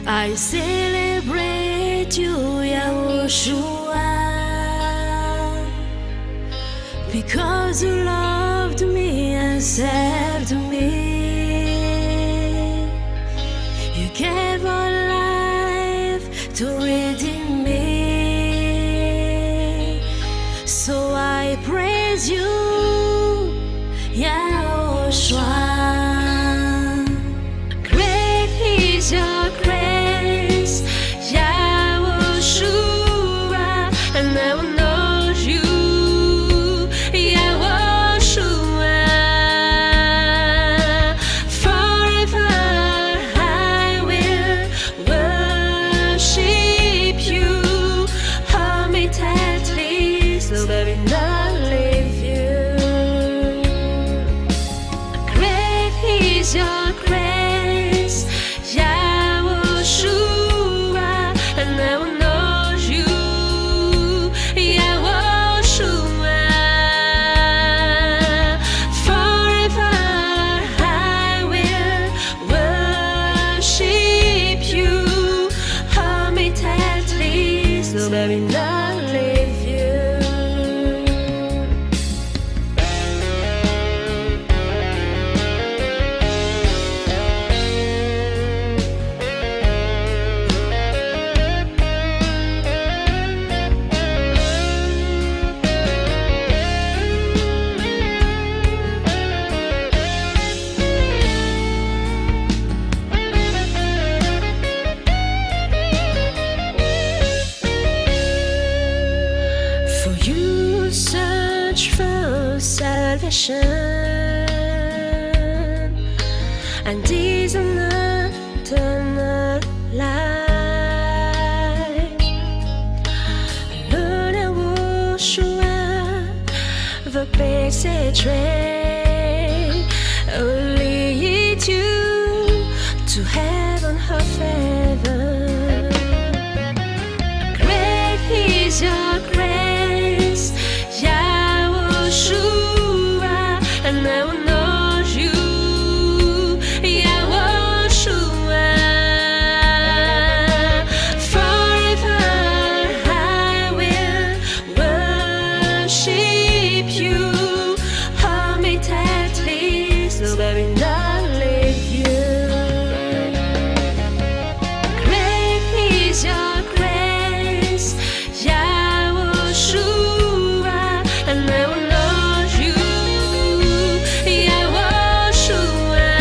I celebrate you, Yahushua, because you loved me and saved me. You gave your life to redeem me. So I praise you, Yahushua. Great is your grace, Yahushua, and I will know you, Yahushua. Forever I will worship you. Hold me tightly, so that I will not leave you. Great is your grace, Yahushua, and I will know you, Yahushua. Forever I will worship you. Hold me tightly, so that I will not leave you. For you search for salvation, and is an eternal life. Lord Yahushua, the best train will lead you to heaven of heaven. Great is your grace, Yahushua, and I will know you, Yahushua. Forever I will worship you. Hold me tightly, so that I will not leave you. Great is your grace, Yahushua, and I will know you, Yahushua.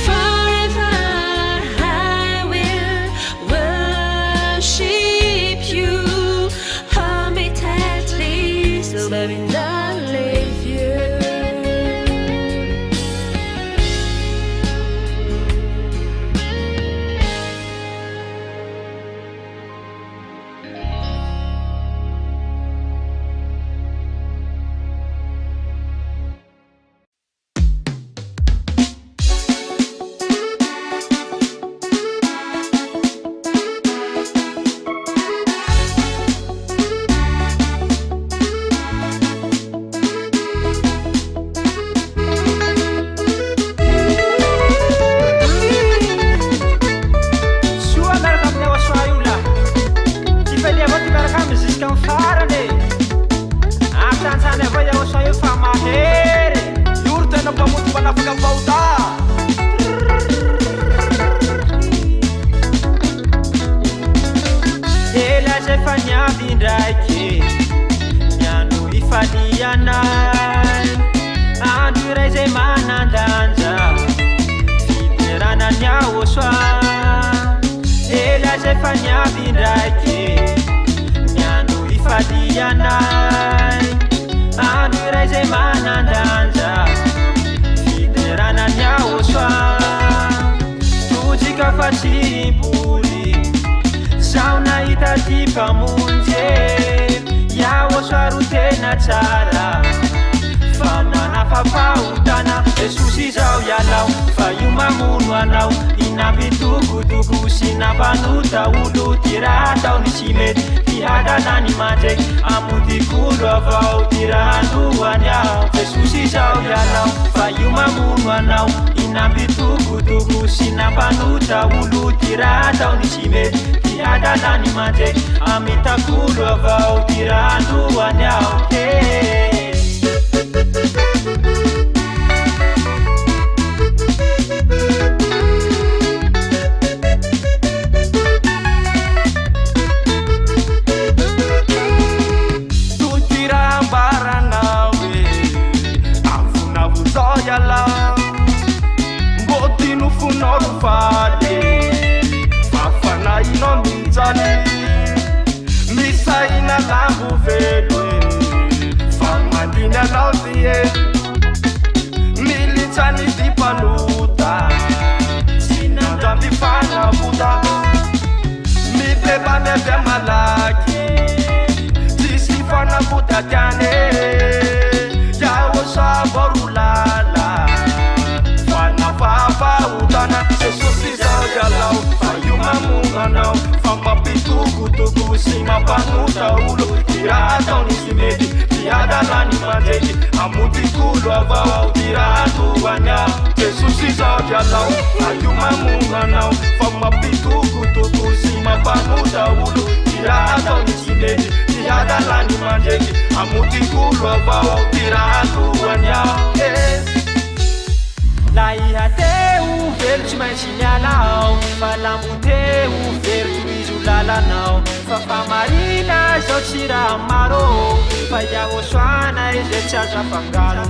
Forever I will worship you. Hold me tightly, so that I will not leave you. Soa miaraka amin'ny Yahushua io lah. Ty faly avao ty miaraka aminy jusqu'à amin'ny farany e. Ampitsantsany avao Yahushua io fa mahery. Io ro tena mpamonjy mpanafaka fahota. Ela zay fa niavy indraiky ny andro ifalianay. Andro iray zay manan-danja fiderana ny Yahushua. Ela zay fa niavy indraiky ny andro ifalianay. Andro iray zay manan-danja fiderana ny Yahushua. Tojika fa tsy impoly zaho nahita ty mpamonjy Yahushua ro tena tsara fa manafa-pahotana. Jesosy izao ialao fa io mamono anao. I nampitokotoko sy nampanota olo ty raha ataony tsy mety. Ty hadalany mandreky amotikolo avao ty raha andohany ao. Jesosy izao ialao fa io mamono anao. I nampitokotoko sy nampanota olo ty raha ataony tsy mety. Ty hadalany mandreky amitakolo avao ty raha andohany ao. Hey. Toy ty raha ambaranao e, avonavo zao ialahy. Mbô ty nofonao ro faly, fa fanahinao mijaly. Misaina lambo velo e, fa mandiny anao ty e. Militsany ty mpanota, tsy nandramby fanavota. Mibeba miavia malaky, tsisy fanavota tiany e. Yahosoa avao ro lala, fanafaha-fahotana. Jesosy izao ialao, fa io mamono anao. Fa mampitokotoko sy mampanota olo. Ty raha ataony tsy mety, ty hadalany mandreky. Amotikolo avao ty raha andohany ao. Jesosy izao ialao, fa io mamono anao. Fa mampitokotoko sy mampanota olo. Ty raha ataony tsy mety, ty hadalany mandreky. Amotikolo avao ty raha andohany ao. Eh. La iha te ho velo tsy maintsy miala ao. Fa lambo te ho very tohizo lalanao. Fa famarina zao tsy raha maro. Fa Yahosoana izay tsy azo afangaro.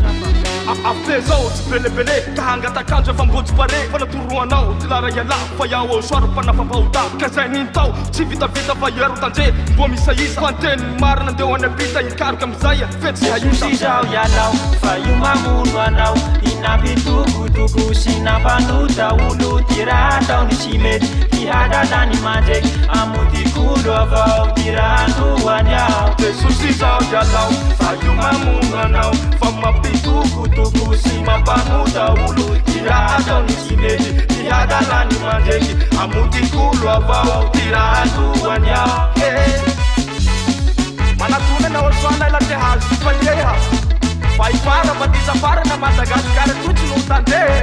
Afe zao tsy belebele ka hangatak'andro efa mbôtsy pare. Fa natoroanao ty lara ialahy fa Yahosoa ro mpanafa-pahota. Ka zay nino tao tsy vitavita fa iero tandre mbo misaisa. Fa ny teny marina andeo any ampita hikaroka amizay fe tsy hahita. Jesosy izao ialao fa io mamono anao. I nampitokotoko sy nampanota olo. Ty raha ataony tsy mety, ty hadalany mandreky. Amotikolo avao ty raha andohany ao. Jesosy izao ialao fa io mamono anao. Fa mampitokotoko sy mampanota olo. Ty raha ataony tsy mety, ty hadalany mandreky. Amotikolo avao ty raha andohany ao. Eh. Manatona anao soana ila te hahazo fifaliha. Fa ifara batisa farana Madagasikara toy tsy no tandeha.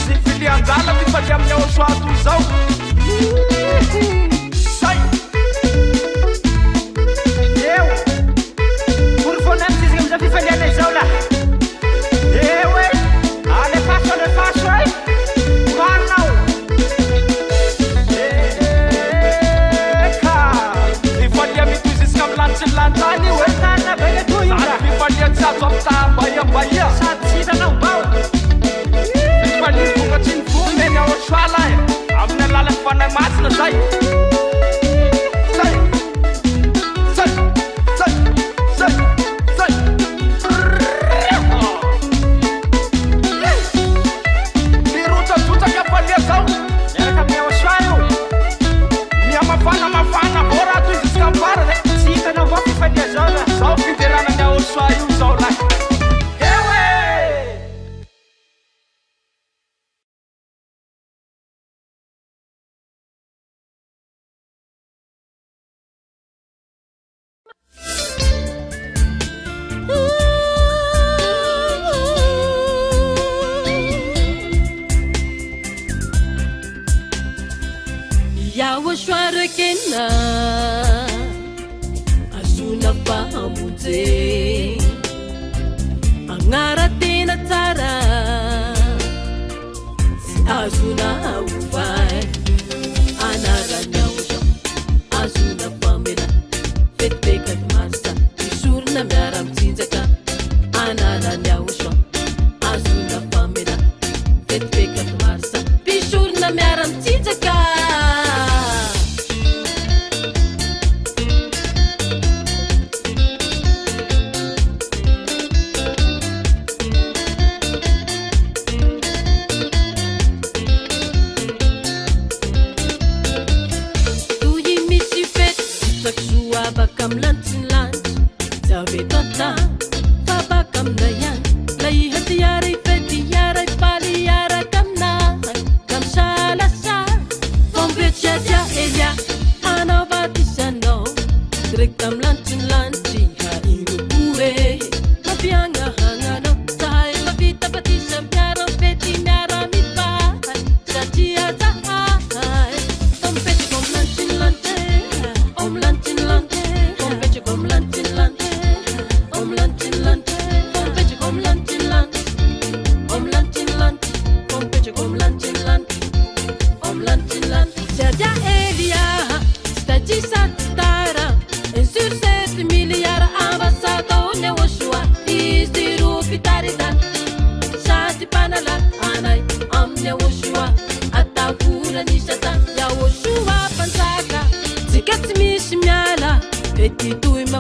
Sy filian-drala fifalia amin'ny ao soa toy izao. Say. Eo. Porofona amin'ny sisiny amin'izao fifaliana izao lah. Eo e. Alefaso, alefaso e. Marina ao. Eka. Fifalia mitohy jusqu'à amin'ny lanitry ny lanitra any io e. Tanana be le toy io Sady lah. fifalia tsy azo ampitaha mbaia. Sady tsy hitanao mbao. Fifalia vokatry ny fo meny ao soa lahy. Amin'ny alalan'ny fanahy masina zay. Zay. Zay. Zay. Zay. Zay. Mirotsatsotsaka hafalia zao. Miaraka amin'ny ao soa io. Mihamafana mafana avao raha toy jusqu'à farany. Tsy hitanao mbao fifalia zao lah. Zao fiderana ny ao soa io zao lahy. Eo e. Yahosoa rekena azona fahamonje agnara tena tsara tsy azona ovay anarany Yahosoa azona famela fetipekany marsa misorona miara-mitsinjaka anarany Yahosoa azona famela fetipekany marsa mpisorona miara-mitsinjaka. Toy misy fety isaky soa baka amin'ny lanitry ny lanitra tsy avy eto an-tany fa baka aminay ihany.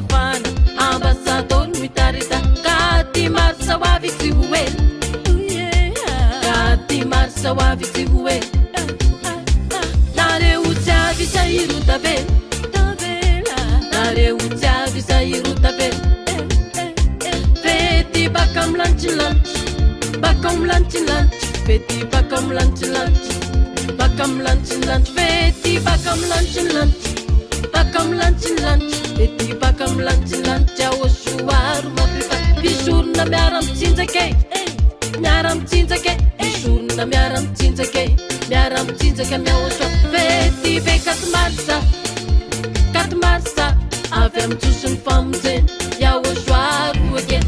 mafana, ambassadeur mitarita. Quatre mars ho avy tsy ho ela, quatre mars ho avy tsy ho ela. Nareo tsy avy sahiro tavela, nareo tsy avy sahiro tavela. Fety baka amy lanitry lanitry, baka amy lanitry lanitry. Fety baka amy lanitry lanitry, baka amy lanitry lanitry. Fety baka amy lanitry lanitry, baka amy lanitry lanitry. Fety baka amy lanitry lanitry. Aosoaro mampifa mpisorona miara-mitsinjaka e, miara-mitsinjaka e, mpisorona miara-mitsinjaka e, miara-mitsinjaka miaosoa. Fety be quatre mars, quatre mars, avy amy Jiosy ny famonjena, Yahosoaro ake.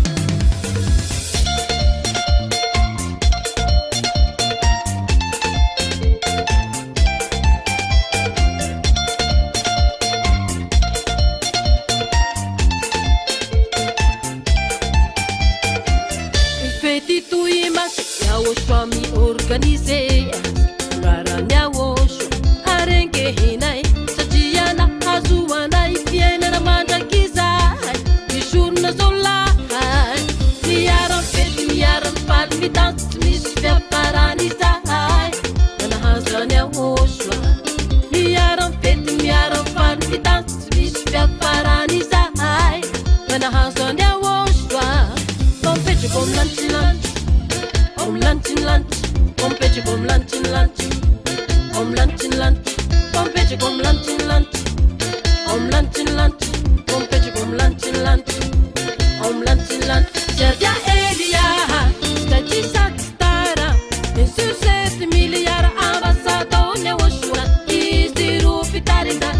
Fety toy maso Yahosoa mi-organise, loharany Yahosoa arengehinay, satria nahazoanay fiainana mandrakizay. Misorona zao lahy, miara-mifety, miara-mifaly, midansa tsy misy fiafarany izahay. Nanahazo any Yahosoa, miara-mifety, miara-mifaly, midansa tsy misy fiafarany izahay. Nanahazo any Yahosoa. Mampetraka ao amin'ny lanitry lanitry, ao amin'ny lanitry lanitry. Mampetraka ao amin'ny lanitry lanitry, ao amin'ny lanitry lanitry. Mampetraka ao amin'ny lanitry lanitry, ao amin'ny lanitry lanitry. Mampetraka ao amin'ny lanitry lanitry, ao amin'ny lanitry lanitry. Servia Elia, c'est Isaac Star, et sur 7 milliards ambassadeur Yahosoa. Izy ro fitarita,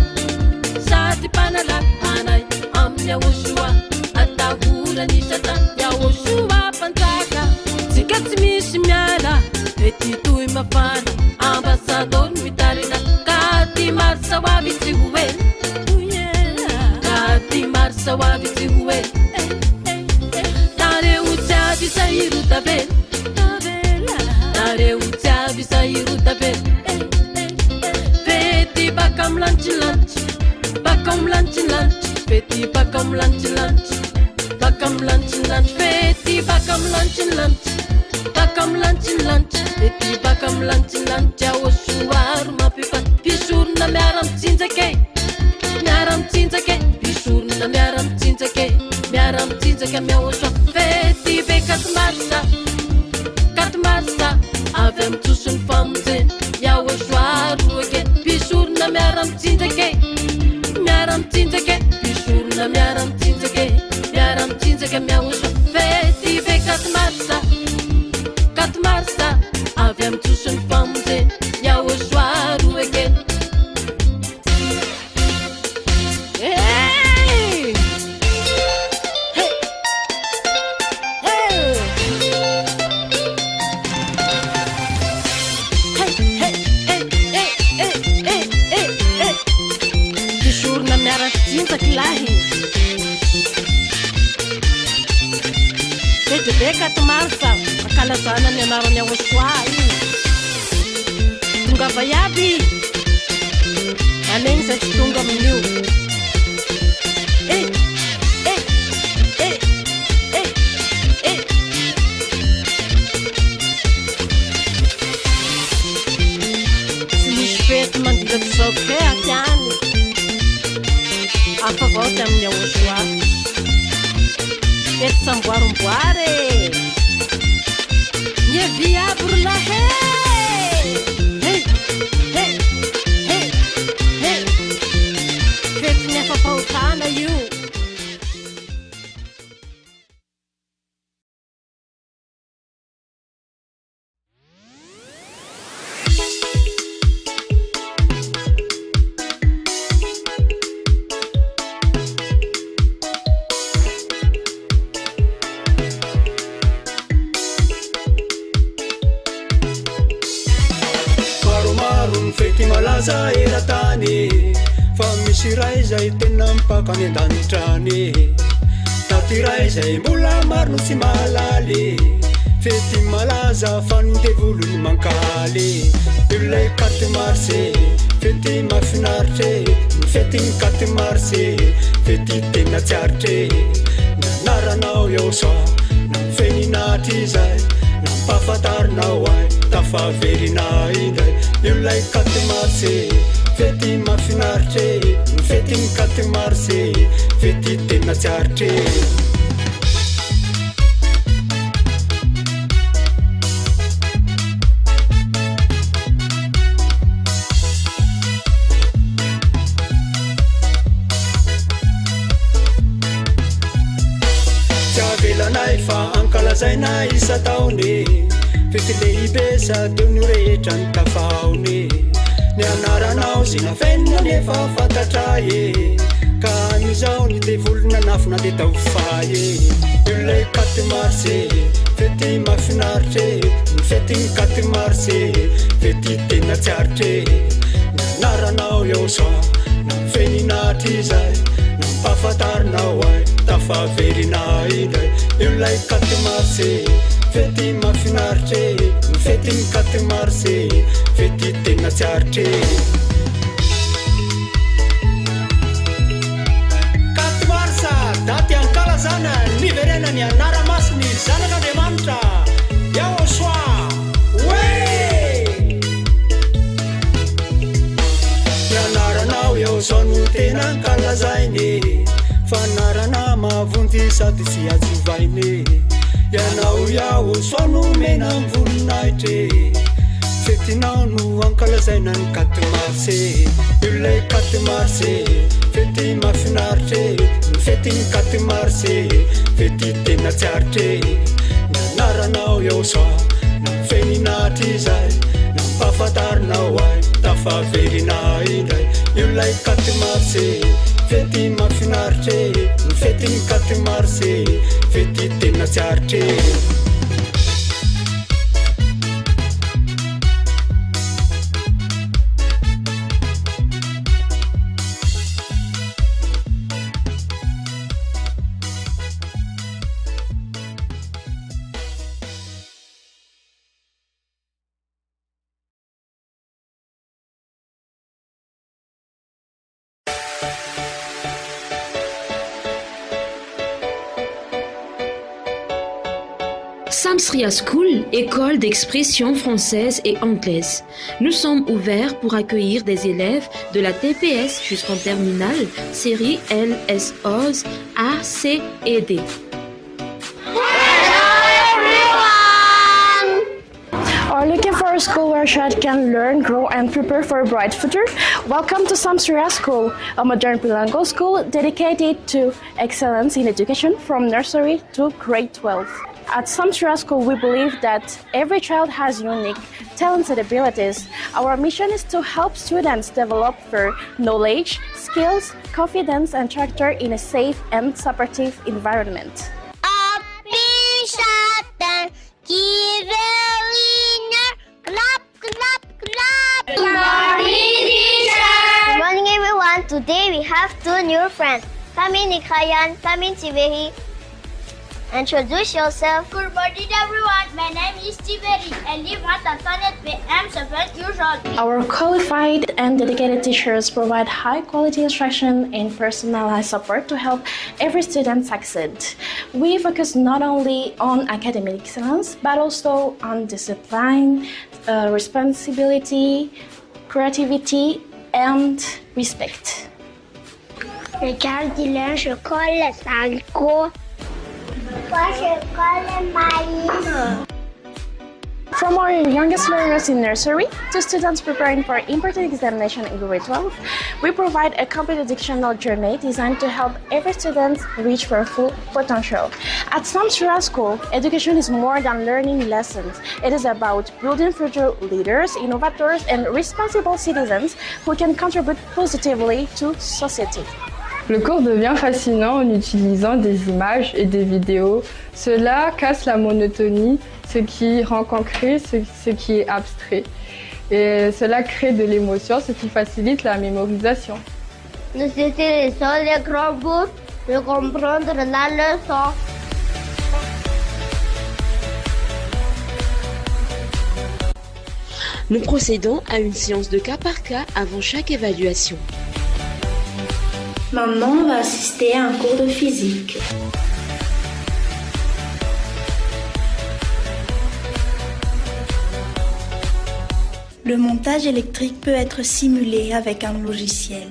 sady mpanala anay amin'ny Yahosoa. Atahorany Satan, Yahosoa mpanjaka. Tsika tsy misy miala, fety toy mafana, ambassadeur mitarita. Quatre mars ho avy tsy ho ela, quatre mars ho avy tsy ho ela. Nareo tsy avy sahiro tavela, nareo tsy avy sahiro tavela. Fety baka amy lanitry lanitry, baka amy lanitry lanitry. Fety baka amy lanitry lanitry, baka amy lanitry lanitry. Fety baka amy lanitry lanitry, baka amy lanitry lanitry. Fety baka amy lanitry lanitry. Yahosoaro mampifa mpisorona miara-mitsinjaka e, miara-mitsinjaka e, mpisorona miara-mitsinjaka e, miara-mitsinjaka miahosoa. Fety be quatre mars, quatre mars, avy amy Jiosy ny famonjena, Yahosoaro ake. Mpisorona miara-mitsinjaka e, miara-mitsinjaka e, mpisorona miara-mitsinjaka e, miara-mitsinjaka miahosoa. Fety be quatre mars, quatre mars, avy amy Jiosy ny famonjena, Yahosoaro ake. Hey! Hey! Hey! Hey, hey, hey, hey, hey, hey, hey, hey. Mpisorona miara-mitsinjaky lahy. Fety be quatre mars, ankalazana ny anarany Yahosoa io. Tongava iaby. Anegny zay tsy tonga amin'io. Eh, eh, eh, eh, eh. Tsy misy fety mandilatry zao ke aty any. Hafa avao ty amin'ny Yahosoa. Fety samboarimboary e. Miavia aby ro lahy e. Hey, hey, hey, hey. Fety ny afa-pahotana io. Maromaro ny fety malaza eran-tany, fa misy iray izay tena mipaka any an-danitra any. Daty iray izay mbola maro no tsy mahalaly. Fety malaza fa ny devoly no mankahala e. Io ilay quatre mars e, fety mahafinaritra e. Ny fetin'ny quatre mars e, fety tena tsy aritra e. Ny anaranao Yehosua, nampivenina hatrizay, nampahafantarinao ahy, tafaverina indray. Io ilay quatre mars e, fety mahafinaritra e. Ny fetin'ny quatre mars e, fety tena tsy aritra e. Tsy avelanay fa ankalazaina isan-taona e. Fety lehibe sady eo ny rehetra ny tafahaona e. Ny anaranao izay nafenina nefa fantatra e. Ka amin'izao ny devoly nanafina dia tao fay e. Io ilay quatre mars e, fety mahafinaritra e. Ny fetin'ny quatre mars e, fety tena tsy aritra e. Ny anaranao Yehosua, nafenina hatrizay, nampahafantarinao ahy, tafaverina indray. Io ilay quatre mars e, fety mahafinaritra e. Ny fetin'ny quatre mars e, fety tena tsy aritra e. Quatre mars, daty ankalazana niverenan'ny anara-masin'ny Zanak'Andriamanitra, Yahoshuah. Oe! Ny anaranao Yahoshuah no tena ankalazaina e, fa anarana mahavonjy sady tsy azo ovaina e. Ianao Yahoshuah no omena ny voninahitra e. Fetinao no ankalazaina ny quatre mars e. Io ilay quatre mars e, fety mahafinaritra e. Ny fetin'ny quatre mars e, fety tena tsy aritra e. Ny anaranao Yehosua, nafenina hatrizay, nampahafantarinao ahy, tafaverina indray. Io ilay quatre mars e, fety mahafinaritra e. Ny fetin'ny quatre mars e, fety tena tsy aritra e. Samsria School, école d'expression française et anglaise. Nous sommes ouverts pour accueillir des élèves de la TPS jusqu'en terminale, série L, S, O, A, C et D. Are looking for a school where a child can learn, grow, and prepare for a bright future? Welcome to Samsria School, a modern bilingual school dedicated to excellence in education from nursery to grade 12. At Samsria School, we believe that every child has unique talents and abilities. Our mission is to help students develop their knowledge, skills, confidence, and character in a safe and supportive environment. Clap, clap, clap. Good morning, teacher. Good morning, everyone. Today we have two new friends. Come in, Nikayan. Come in, Tibehi. Introduce yourself. Good morning, everyone. My name is Tiberi. I live at Antoinette. I'm 7 years old. Our qualified and dedicated teachers provide high quality instruction and personalized support to help every student succeed. We focus not only on academic excellence, but also on discipline, responsibility, creativity, and respect. Je colle From our youngest learners in nursery to students preparing for important examination in grade 12, we provide a complete educational journey designed to help every student reach their full potential. At Samsura School, education is more than learning lessons. It is about building future leaders, innovators, and responsible citizens who can contribute positively to society. Le cours devient fascinant en utilisant des images et des vidéos. Cela casse la monotonie, ce qui rend concret ce qui est abstrait. Et cela crée de l'émotion, ce qui facilite la mémorisation. Nous utilisons les grands pour comprendre la leçon. Nous procédons à une séance de cas par cas avant chaque évaluation. Maintenant, on va assister à un cours de physique. Le montage électrique peut être simulé avec un logiciel.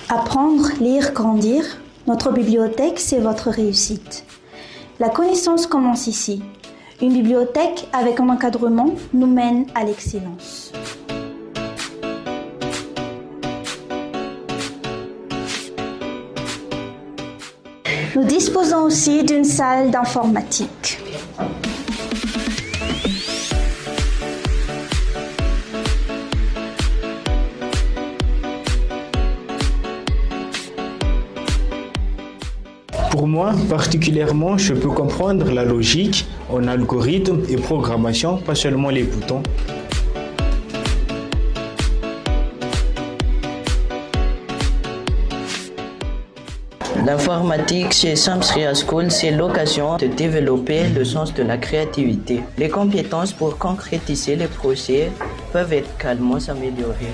Apprendre, lire, grandir, notre bibliothèque, c'est votre réussite. La connaissance commence ici. Une bibliothèque avec un encadrement nous mène à l'excellence. Nous disposons aussi d'une salle d'informatique. Pour moi, particulièrement, je peux comprendre la logique en algorithme et programmation, pas seulement les boutons. L'informatique chez Samsria School, c'est l'occasion de développer le sens de la créativité. Les compétences pour concrétiser les projets peuvent également s'améliorer.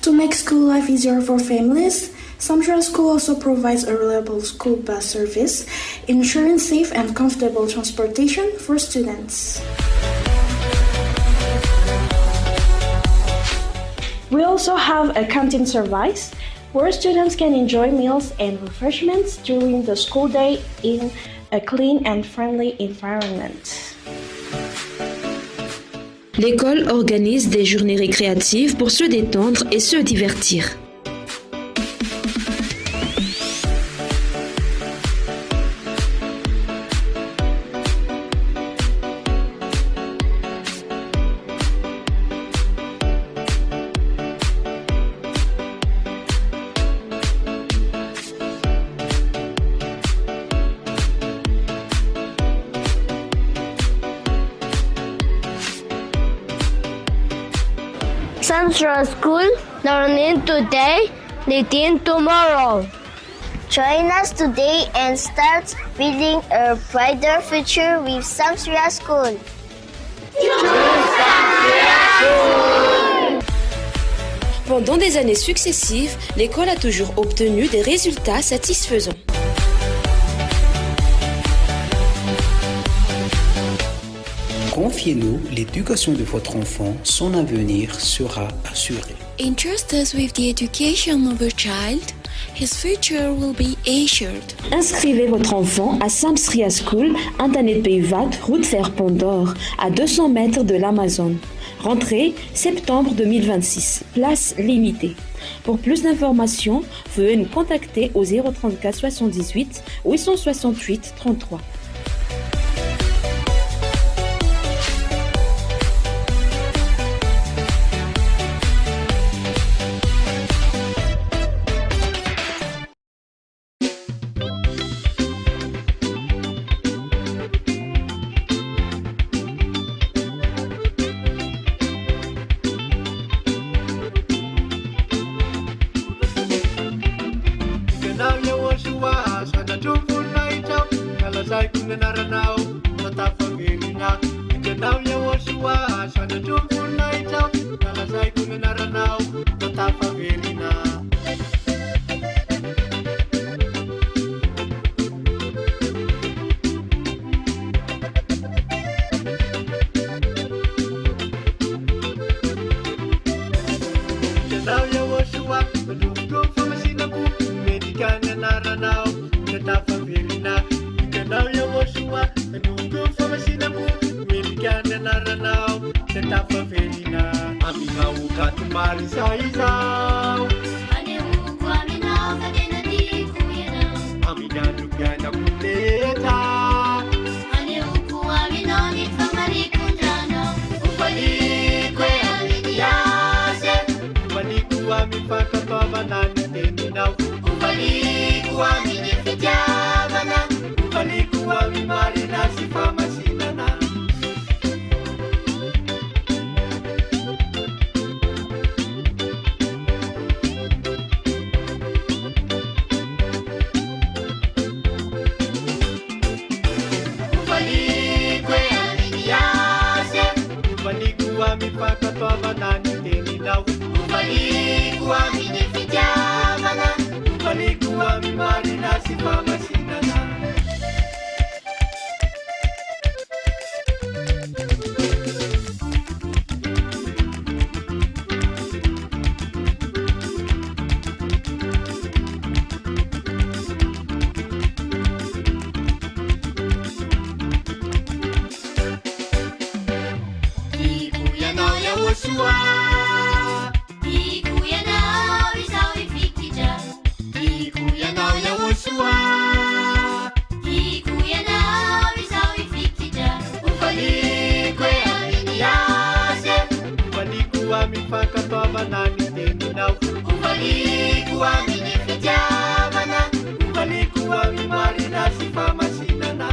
To make school life easier for families, Samsria School also provides a reliable school bus service, ensuring safe and comfortable transportation for students. We also have a canteen service where students can enjoy meals and refreshments during the school day in a clean and friendly environment. L'école organise des journées récréatives pour se détendre et se divertir. Samsra School, learning today, leading tomorrow. Join us today and start building a brighter future with Samsria School. Pendant des années successives, l'école a toujours obtenu des résultats satisfaisants. Confiez-nous l'éducation de votre enfant, son avenir sera assuré. Entrust us with the education of your child, his future will be assured. Inscrivez votre enfant à Samsria School, Internet Pays-Vat, route Serpent d'Or, à 200 mètres de l'Amazon. Rentrée septembre 2026, place limitée. Pour plus d'informations, veuillez nous contacter au 034 78 868 33. Ianao Yehosoa, sanatry voninahitra, kalazaiko ny anaranao, fa tafaverina. Ianao Yehosoa, sanatry voninahitra, kalazaiko ny anaranao, fa tafaverina. Ianao Yehosoa, manomboka famasinako, mendrika ny anaranao, fa tafaverina. Ianao Yehosoa, manomboka famasinako, mendrika ny anaranao, fa tafaverina. Aminao kato marisa izao, Anehoako aminao fa tena tiako ianao. amin'ny androm-piainako rehetra. Anehoako aminao ny famarikondranao. Hofaliko e amin'ny azy. Hofaliko amin'ny fankatoavana ny teninao. Hofaliko amin'ny fitiavana. Hofaliko amin'ny marina sy famasinana. Hovaliko amin'ny fankatoavana ny teninao. Hovaliko amin'ny fitiavana. Hovaliko amin'ny marina sy fahamasinana. Tiako ianao Yahosoa. Tiako ianao izaho hifikitra. Tiako ianao Yahosoa. Tiako ianao izaho hifikitra. Hovaliko e amin'ny azy. Hovaliko amin'ny fankatoavana ny teninao. Hovaliko amin'ny fitiavana. Hovaliko amin'ny marina sy fahamasinana.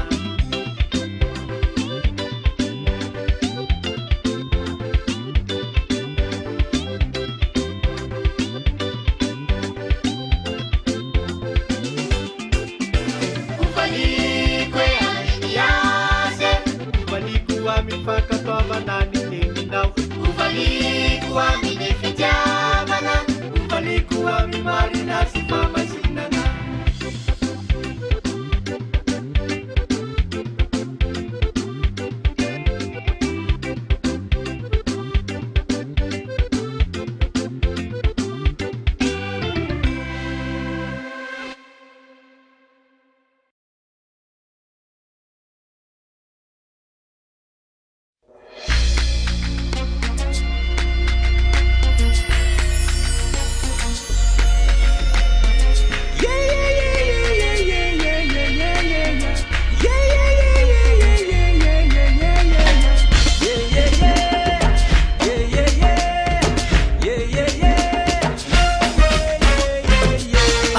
Hovaliko e amin'ny azy. Hovaliko amin'ny fankatoavana ny teninao. Hovaliko amin'ny fitiavana. Hovaliko amin'ny marina sy fahamasinana.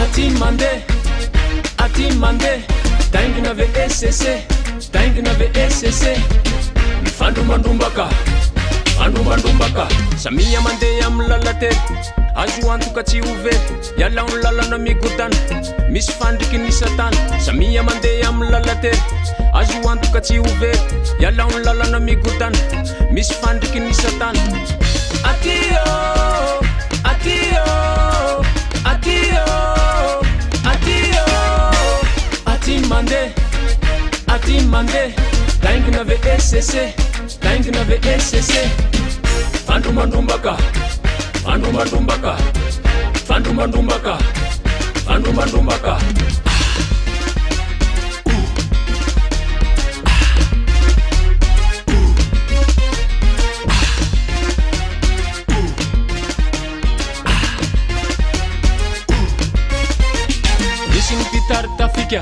Aty mandeha, aty mandeha, taingina VSC, taingina VSC. Mifandrombandrombaka, mifandrombandrombaka. Samia mandeha amin'ny lalan-tery, azo antoka tsy ho very. Ialao ny lalana migodana, misy fandriky ny satana. Samia mandeha amin'ny lalan-tery, azo antoka tsy ho very. Ialao ny lalana migodana, misy fandriky ny satana. Aty ô, aty ô, aty ô, aty ô. Aty mandeha, aty mandeha, taingina VSC, taingina VSC. Fandrombandrombaka, fandrombandrombaka, fandrombandrombaka, fandrombandrombaka. Misy ny mpitari-tafika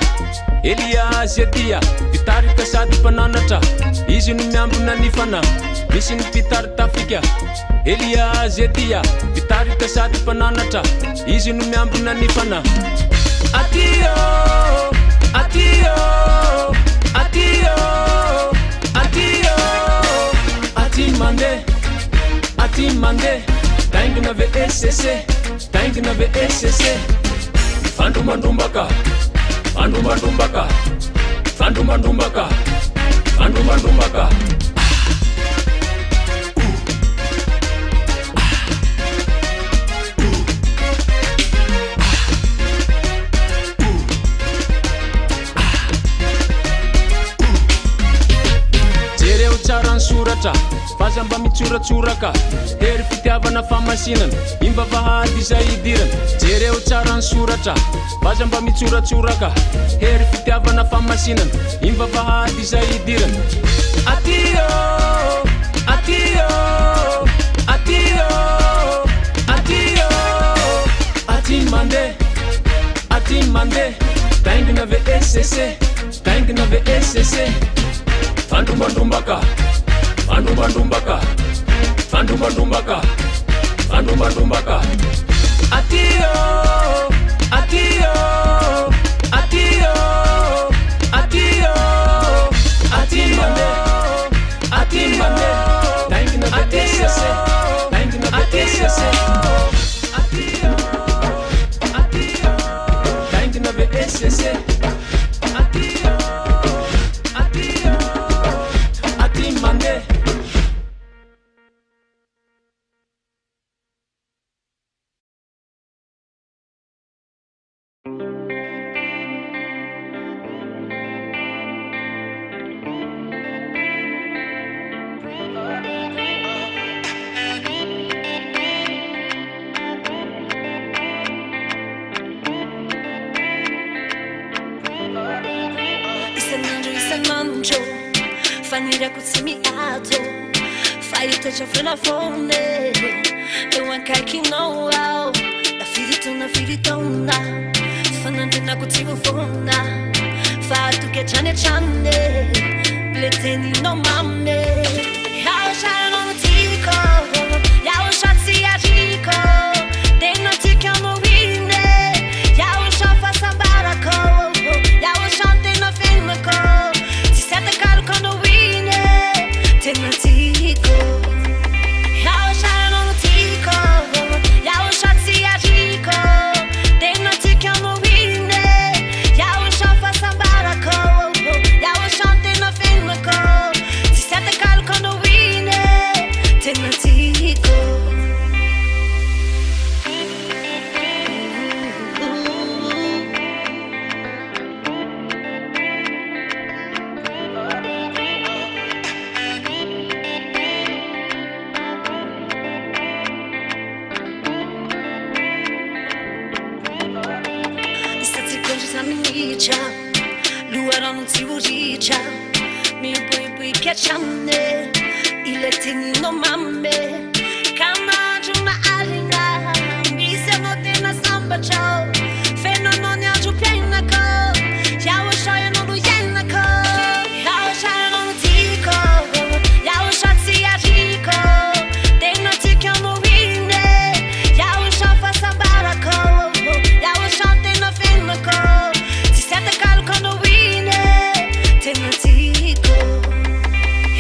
Elia Zedia mpitarika sady mpananatra izy no miambina ny fanahy. Misy ny mpitari-tafika Elia Zedia mpitarika sady mpananatra izy no miambina ny fanahy. Aty ô, aty ô, aty ô, aty ô. Aty mandeha, aty mandeha, taingina VSC, taingina VSC. Mifandrombandrombaka, mifandrombandrombaka, mifandrombandrombaka, mifandrombandrombaka. Jereo tsara ny soratra fa mba mitsoratsoraka. Hery fitiavana famasinana, imbavahady izay idirana. Jereo tsara ny soratra fa mba mitsoratsoraka. Hery fitiavana famasinana, imbavahady izay idirana. Aty ô, aty ô, aty ô, aty ô. Aty mandeha, aty mandeha, taingina VSC, taingina VSC. Fandrombandrombaka, fandrombandrombaka, fandrombandrombaka, fandrombandrombaka. Aty ô, aty ô, aty ô, aty ô. Aty mandeha, aty mandeha, taingina VSC, taingina VSC. Aty ô, aty ô, taingina VSC. Aty ô, aty ô, aty mandeha. Faniriako tsy miato fa hitoetra foana foana e. Eo akaikinao aho na firy taona firy taona. Fanantenako tsy ho foana fa hatoky hatrany hatrany e. Le teninao mamy e. Iaho ianao no tiako, iaho tsy ariko. Tena tiako ianao iny e. Iaho fahasambarako, iaho tena fiainako. Tsisy atakaloko anao iny e. Tena tiako. Iaho ianao no tiako, iaho tsy ariko. Tena tiako ianao iny e. Iaho fahasambarako, iaho tena fiainako. Tsisy atakaloko anao iny e. Tena tiako. Isan-tsekondra isa-minitra, loharano tsy ho ritra, miboiboika hatrany e, ilay teninao mamy e. Ka na andro na alina, misy anao tena sambatra ao, feno anao ny androm-piainako, iaho ianao no iainako, iaho ianao no tiako, iaho tsy ariko, tena tiako ianao iny e, iaho fahasambarako, iaho tena fiainako, tsisy atakaloko anao iny e, tena tiako.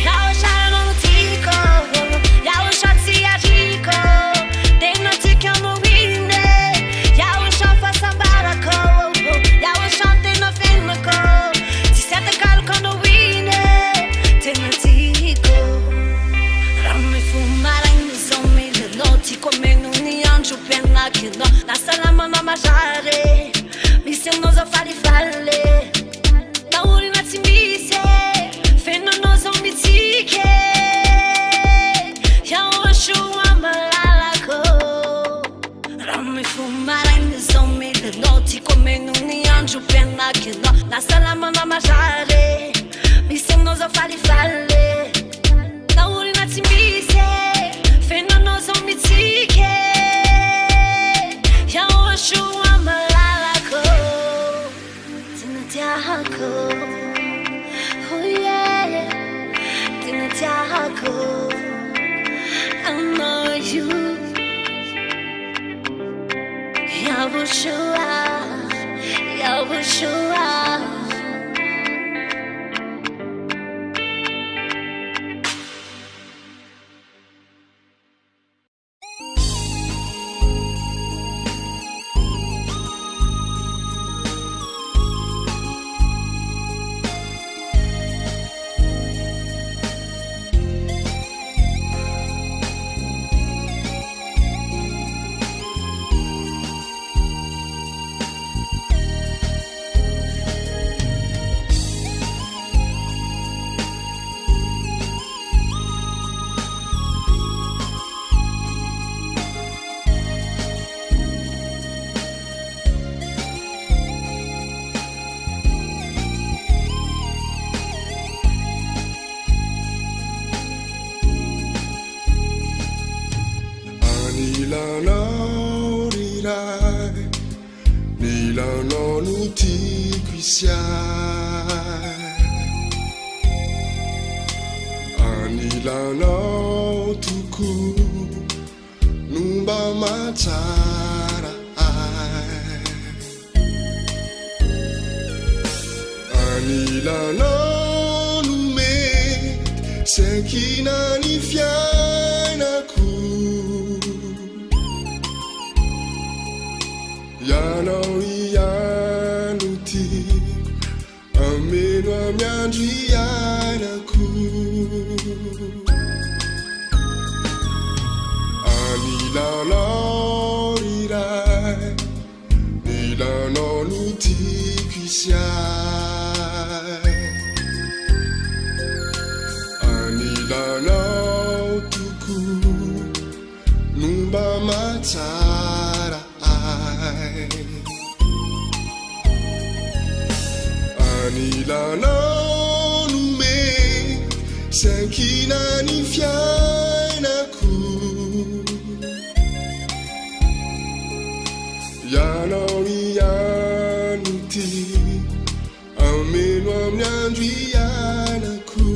Iaho ianao no tiako, iaho tsy ariko, tena tiako ianao iny e, iaho fahasambarako, iaho tena fiainako, tsisy atakaloko anao iny e, tena tiako. Raha mifoha maraina izao mila anao, tiako hameno ny androm-piainako ianao, na salama na marary, misy anao zaho falifaly, na orina tsy misy e, feno anao zaho mitsiky e, iaho soa malalako. Raha mifoha maraina izao mila anao, tiako hameno ny androm-piainako ianao, na salama na marary, misy anao zaho falifaly, na orina tsy misy e, feno anao zaho mitsiky e, iaho soa malalako, tena tiako, oh yeah, tena tiako, anao io. Iaho soa, iaho soa. Anilanao ry Ray, nilanao no tiako hisy ahy. Anilanao tokoa no mba mahatsara ahy. Anilanao no mety sy ankina ny fiainako. Ianao ihany no tiako, ameno amin'ny andro iainako. Anilanao ry Ray, nilanao no tiako hisy ahy. Anilanao tokoa no mba mahatsara ahy. Anilanao no mety Tsy ankina ny fiainako Ianao ihany no tiako Ameno amin'ny andro iainako.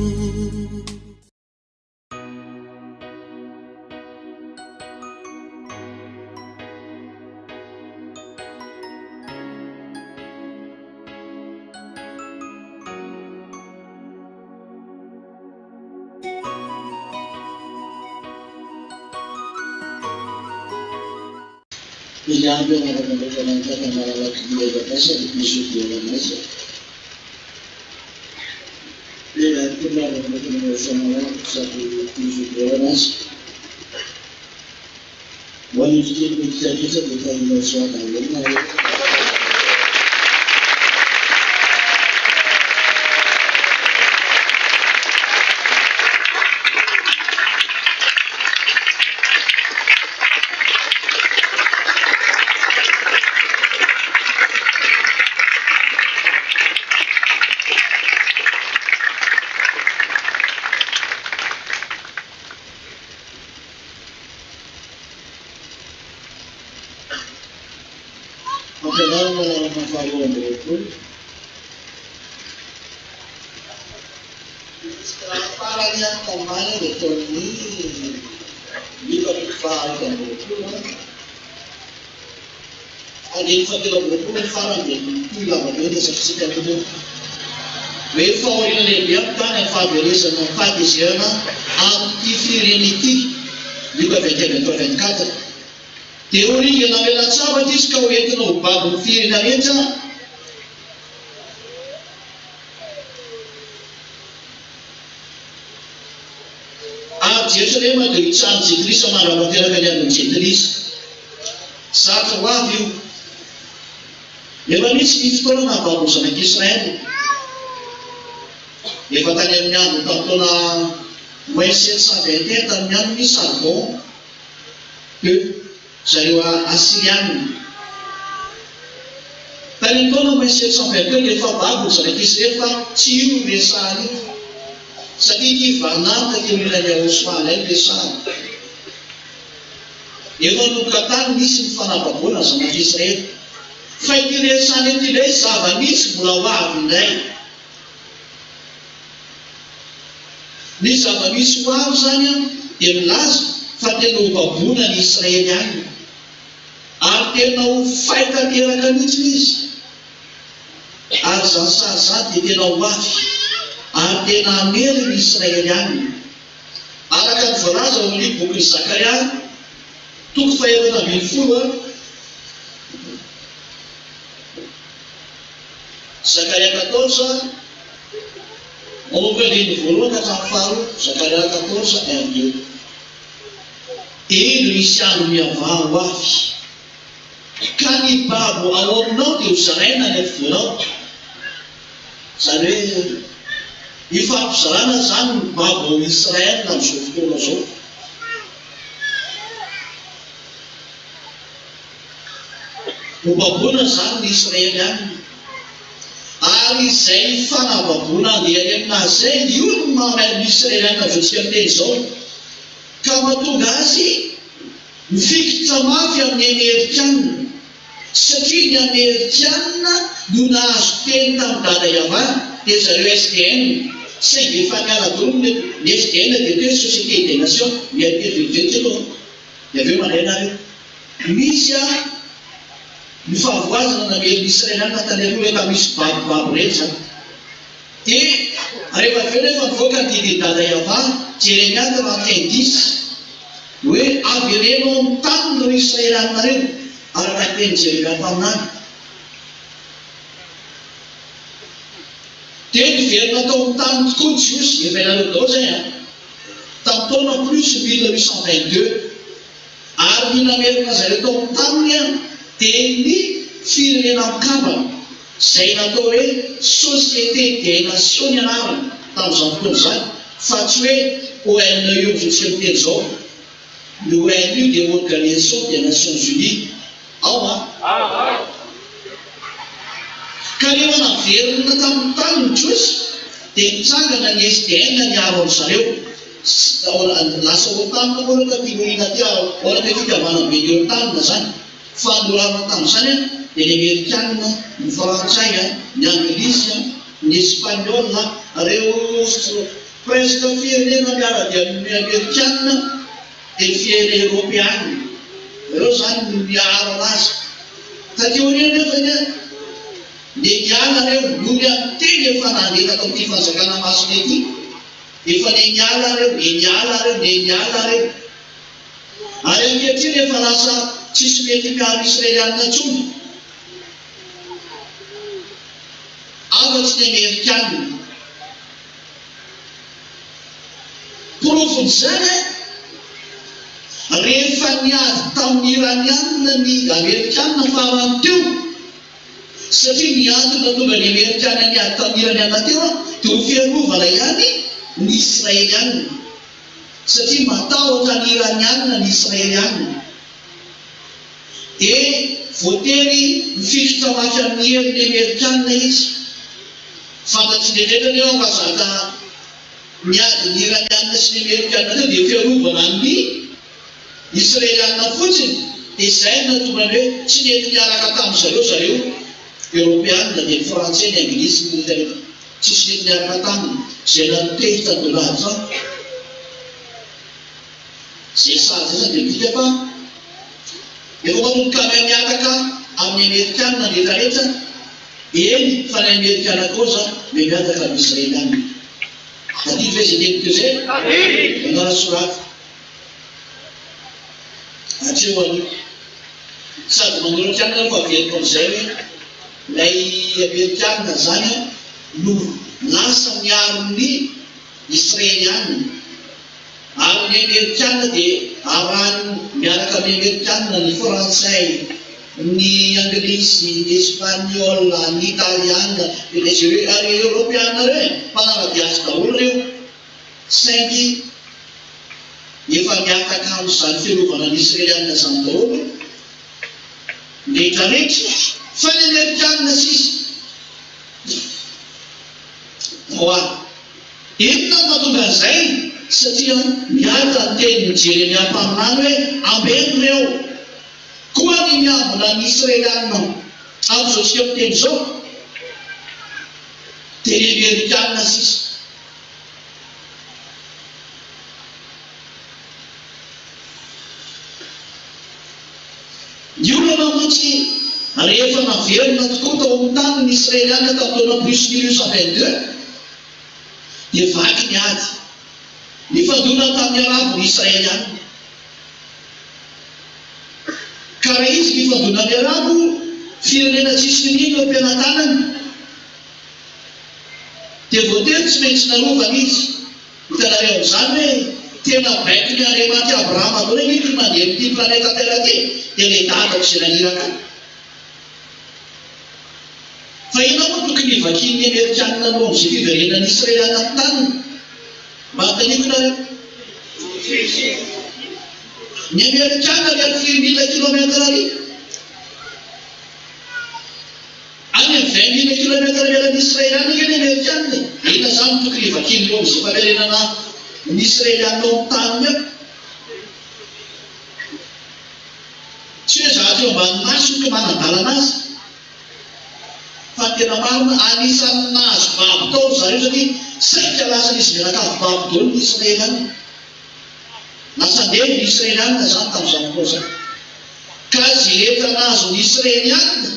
Tilikambo anaran'Andriamanitra malalaky ny Malagasy misy Fampianarana laharana faharoa amby roapolo. Raha farany tamany dia taon'ny Lioka toko faha-21 andininy fahatelo amby roapolo ny farany dia mitohy lava be ny resakantsika teto hoe fahoriana lehibe amin'ny tany amin'ny fahaverezana ny fahatezerana amin'ity firenena ity. Lioka 21 23 24. Dia ho ringana miala-tsabatra izy ka ho entina ho babon'ny firenena rehetra. Ary Jerosalema dia hotsahan'ny Jentilisa mandra-pahateraka ny andron'ny Jentilisa. Zatra ho avy io. Efa nisy ny fotoana nahababo ny zanak'Israel. Efa tany amin'ny androny tamin'ny taona moins 721 tamin'ny andron'i Sargon ii, zareo Asyriana. Tany amin'ny taona moins 722 dia efa babo ny zanak'Israely fa tsy io no resahana io. Satria ity Varna taty aorianan'i Yahoshuah indray no resahana. Efa nanomboka tany nisy ny fanababoana ny zanak'Israely. Fa ity resahana ity indray zava-misy mbola ho avy indray. Ny zava-misy ho avy izany dia milaza fa tena ho baboina ny Israeliana. Ary tena ho fay tanteraka mihitsy izy. Ary izany sazy izany dia tena ho avy, ary tena hamely ny Israeliana. Araka ny voalaza ao amin'ny bokin'i Zakaria, toko fahefatra ambin'ny folo, Zakaria quatorze, manomboka andininy voalohany ka hatramin'ny faharoa, Zakaria quatorze, un, deux. Indro hisy andro miavaha ho avy, ka ny babo ao aminao dia hozaraina any afovoanao. Izany hoe, ifampizarana izany ny babo ao Israel amin'izao fotoana izao. Hobaboina izany ny Israelianina. Ary izay fanababoana andeha any aminazy izay, io no maha ny Israelianina amin'izao tsika miteny izao. Ka mahatonga azy mifikitra mafy amin'ny Amerikana. Satria ny Amerikana no nahazo teny tamin'i Dada Yavana, dia zareo SDN. Saingy efa niala daholo ny ny SDN dia teo Société des Nations, miha-teny vetivety aloha dia avy eo mandray nareo. Misy a ny fahavoazana namely ny Israeliana tany aloha rehefa misy babobabo ireny izany. Dia rehefa avy eo nefa nivoaka ny didin'i Dada Yavah, Jeremia 31 dix, hoe avereno ao amin'ny taniny ireo Israeliana ireo, araka ny tenin'i Jeremia mpaminany. Dia niverina tao amin'ny taniny tokoa ny Jiosy, efa ianareo daholo izay an, tamin'ny taona plus 1822. Ary ny namerina azy ireo tao amin'ny taniny dia ny Firenena Mikambana, izay natao hoe Société des Nations ny anarany tamin'izany fotoana izany, fa tsy hoe ONU amin'izao tsika miteny izao. Ny ONU dia Organisation des Nations Unies. Ao an? Ka rehefa naverina tamin'ny tany ny Jiosy. Dia nitsangana ny SDN niaro an-dry zareo. Lasa OTAN moa aloha taty aoriana aty, ohatra hoe fikambanam-be ny OTAN izany. Fa norarana tamin'izany dia ny Amerikana, ny Frantsay, ny Anglisy, ny Espaniola, ireo presque firenena miara-dia amin'ny Amerikana dia ny firenena Eoropeana. Ireo izany no niaro an'azy. Taty aoriana anefa dia niala ireo noho ny amin'ny teny efa nandeha tato amin'ity fanjakana masina ity. Efa niala ireo, niala ireo, niala ireo. Ary ankehitriny efa lasa tsisy mety miaro Israelianina intsony afatsy ny Amerikanina. Porofon'izany, rehefa niady tamin'ny Iranianina ny Amerikanina farany teo, satria ny antony nahatonga ny Amerikanina niady tamin'ny Iranianina teo dia ho fiarovana ihany ny Israelianina. Satria matahotra ny Iraniana ny Israeliana dia voatery mifikitra mafy amin'ny herin'ny Amerikana izy. Fantatry ny rehetra anefa fa zaka ny adin'ny Iraniana sy ny Amerikana teo dia fiarovana ny Israeliana fotsiny dia izay no nahatonga ny hoe tsy nety niaraka tamin-dry zareo zareo Eoropeana dia ny Frantsay, ny Anglisy, ny rehetra rehetra. Tsisy nety niaraka taminy izay nanotehitra Donald Trump. Izay sazy izay dia midika fa efa manomboka miha mihataka amin'ny Amerikana ny rehetra rehetra, eny fa ny Amerikana koa aza miha mihataka amin'ny Israeliana. Tadidy ve izay teniko teo izay? Tadidy! Manala soraty. Hatreo aloha. Sady manoratra ihany aloha fa averiko amin'izay hoe ilay Amerikana izany no lasa miaro ny Israeliana. Ary ny Amerikana dia arahiny miaraka amin'ny Amerikana ny Frantsay, ny Anglisy, ny Espaniola, ny Italiana, ary Eoropeana ireo e! Mpanara-dia azy daholo ireo. Saingy efa mihataka amin'izany fiarovana ny Israelianina izany daholo ny rehetra rehetra fa ny Amerikanina sisa. Koa inona no mahatonga an'izay? Satria miaraka ny tenin'i Jeremia mpaminany hoe, Ambeno ireo. Koa ny miambina ny Israelianina amin'izao tsika miteny izao dia ny Amerikanina sisa. Ny olana mantsy rehefa naverina tokoa tao amin'ny tany ny Israeliana tamin'ny taona plus 1822 dia vaky ny ady. Nifandona tamin'ny Arabo ny Israeliana. Ka raha izy nifandona amin'ny Arabo, firenena tsisy niniana eo am-pelatanany. Dia voatery tsy maintsy narovana izy. Hitanareo amin'izany hoe tena baikon'i Andriamanitra Abrahama daholo anie ity mandeha amin'ity planeta Terre ity dia ilay dadako izay naniraka ahy. Fa inona moa no tokony hivakian'ny Amerikanina aloha amin'izay fiverenan'ny Israeliana amin'ny taniny? Mba anontaniako nareo. Ny Amerikanina ry amin'ny firy mille kilomètre ary? Any amin'ny 20 mille kilomètre miala an'i Israely any ange ny Amerikana e! Inona izany no tokony hivakian'ireo amin'izay famerenana ny Israeliana ao amin'ny taniny ao? Tsy hoe zavatra eo ambany masony ka manan-dalana azy. Fa ny tena marina, anisan'ny nahazo babo tao ry zareo satria saika lasan'izy mianakavy babo daholo ny Israeliana. Lasa andevo ny Israeliana izany tamin'izany fotoana izany. Ka izay rehetra nahazo ny Israeliana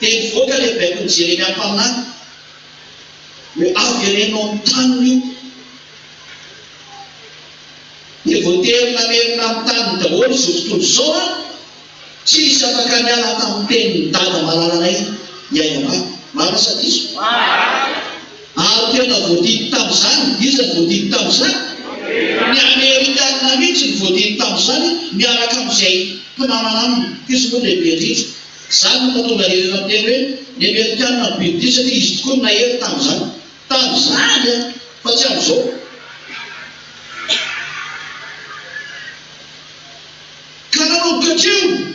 dia nivoaka ilay baikon'i Jeremia mpaminany hoe avereno amin'ny taniny io. Dia voatery namerina amin'ny taniny daholo izao tontolo izao an! Tsisy afaka niala tamin'ny tenin'i Dada malalanay Yayama. Marina sa diso? Marina! Ary tena voadidy tamin'izany, iza no voadidy tamin'izany? Ny Amerikana mihitsy no voadidy tamin'izany miaraka amin'izay mpinamana aminy, f'izy moa no lehibe indrindra. Izany no mahatonga ny rehetra miteny hoe ny Amerikana no bibidia satria izy tokoa no nahery tamin'izany. Tamin'izany an! Fa tsy amin'izao. Ka nanomboka hatreo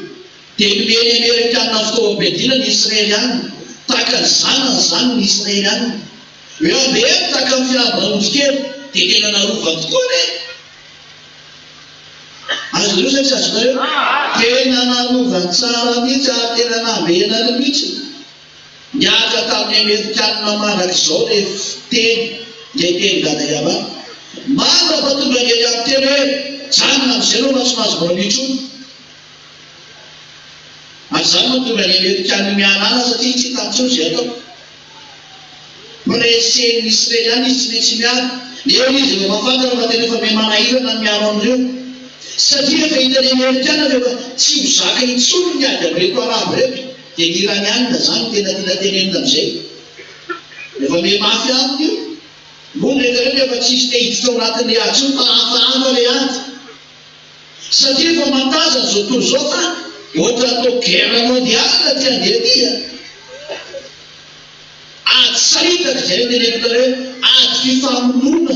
dia nomen'ny Amerikana fitaovam-piadiana ny Israeliana, tahaka ny zanany izany ny Israeliana. Hoe andeha tahaka ny fiambina ondry kely, dia tena narovany tokoa anie. Azonareo sa tsy azonareo? Tena narovany tsara mihitsy ary tena nambenany mihitsy. Nihatra tamin'ny Amerikanina mandrakizao ilay fiteny, ilay teny Dada Yaba. Mandrapa tonga an'i Eliabe teny hoe, Janona amin'izay ianao fa tsy mahazo manao intsony. Ary izany no mahatonga ny Amerikanina mihanahana satria tsy hitany intsony izay atao. Pressen'ny Israeliana izy tsy maintsy miaro. Eo izy efa mahafantatra fa tena efa miha-manahirana ny miaro an'ireo. Satria efa hitan'ny Amerikana fa efa tsy ho zaka intsony ny ady amin'ireto Arabo ireto. Dia ny Iraniana izany no tena tiana tenenina amin'izay. Efa miha-mafy aminy io. Moa ny rehetra rehetra efa tsisy te hiditra ao anatin'ilay ady intsony fa hafahafa ilay ady. Satria efa matazana izao tontolo izao fa ohatran'ny toa guerre mondiale ity andeha ity a! Ady saritaka izay no teneniko anareo hoe ady fifamonoana.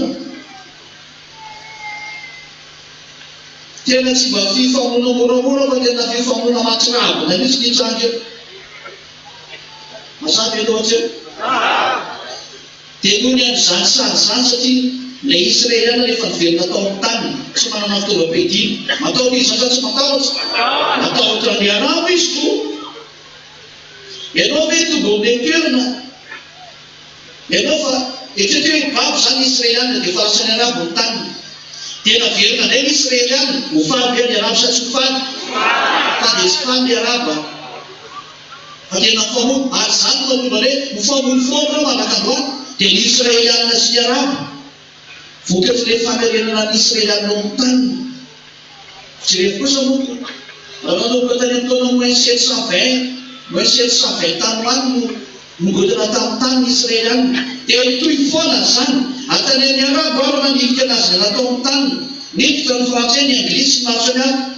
Tena tsy mba fifamonoana moramora fa tena fifamonoana mahatsiravina mihitsy ity tranga io. Mazava ve loatra eo? Dia nony andro izany sary izany satria ilay Israeliana rehefa niverina tao amin'ny taniny, tsy manana fitaovam-piadiana. Matahotra izy izany sa tsy matahotra? Matahotra ny Arabo izy koa. Ianao ve tonga ao amin'ilay toerana? Ianao fa eritrereto hoe babo izany ny Israeliana dia efa lasan'ny Arabo ny taniny. Dia naverina indray ny Israeliana, ho faly ve ny Arabo sa tsy ho faly? Fa dia tsy faly ny Arabo an! Fa tena mifamono, ary izany no mahatonga ny hoe mifamono foana ireo mandraka androany, dia ny Israelianina sy ny Arabo, vokatr'ilay famerenana ny Israelianina ao amin'ny taniny. Jerevo kosa moa ko, raha nanomboka tany amin'ny taona moins 720, moins 720 tany ho any no nongotana tamin'ny tany ny Israelianina, dia nitohy foana izany, ary tany amin'ny Arabo ary nanilika anazy niala tao amin'ny taniny, niditra ny Frantsay, ny Anglisy sy ny maro samihafa.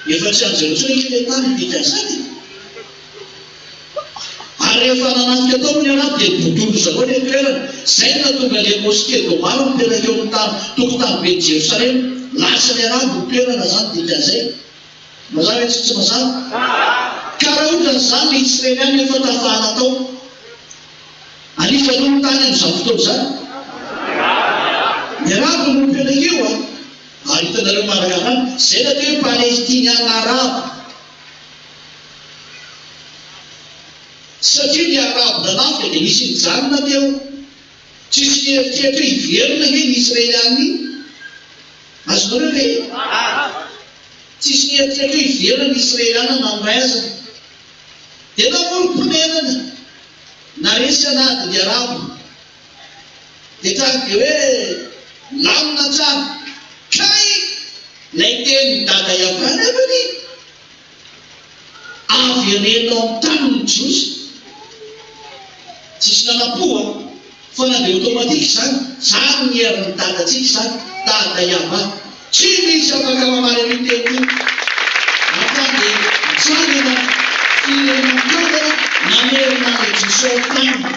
Efa tsy an'i zareo intsony ange ilay tany dikan'izany e! Ary rehefa nanatrika tao moa ny Arabo dia bodoin-dry zareo ilay toerana. Izay no nahatonga ilay mosquée d'Omar mipetraka eo amin'ny tany tokontaniben'i Jerosalema. Lasan'ny Arabo ny toerana izany dikan'izay. Mazava ve tsy mazava? Ka raha ohatran'izany ny Israeliana efa tafahana tao. An'iza aloha ny tany amin'izany fotoana izany? Ny Arabo no mipetraka eo an! Ary hitanareo mandraka androany, izay no atao hoe Palestiniana Arabo. Satria ny Arabo nanafika dia nisy nijanona teo. Tsisy nieritreritra hoe hiverina ange ny Israeliana iny. Azonareo ve? Tsisy nieritreritra hoe hiverina ny Israeliana na ny iray aza. Dia namorom-ponenana. Naresy an'ady ny Arabo. Dia trano dia hoe lamina tsara. Kay! Ilay tenin'i Dada Yavah nefany avereno ao amin'ny taniny ny Jiosy. Tsisy nanam-po an! Fa na dia automatique izany, zany ny herin'ny dadantsika izany, Dada Yavah. Tsy misy afaka mamaly an'io teny io. Hatrany dia nitsangana firenena mikambana namerina an'i Jesoa ao taniny.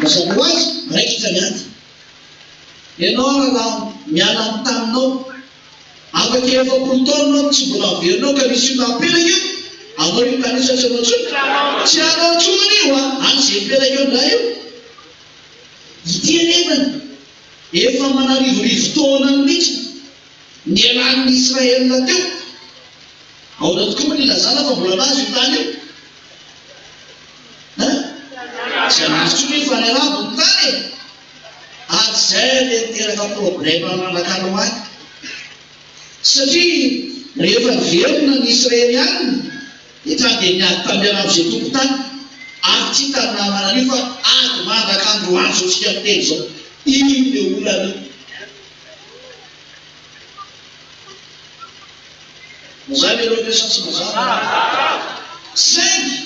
Mazava ho azy, raikitra ny ady. Ianao rahalahy miala amin'ny taninao. Afaka 40 taona ianao tsy mbola averina ao ka misy olona apetraka eo, anao io tany io sa tsy anao intsony? Tsy anao intsony io an! Any izay mipetraka eo indray io. Ity anefany efa manarivorivo taona mihitsy nialan'ny Israel teo. Ahoana tokoa moa ny ilazana fa mbola anazy io tany io? Hein? Tsy anazy intsony io fa any Arabo ny tany e! Ary izay ilay niteraka problème mandraka-androany. Satria rehefa niverina ny Israelianina dia tonga dia niady tamin'ny Arabo izay tompon-tany. Ary tsy hitan'ny namana an'io fa ady mandraka-androany izao tsika miteny izao. Io ilay olana io. Mazava ianao ve sa tsy mazava? Saingy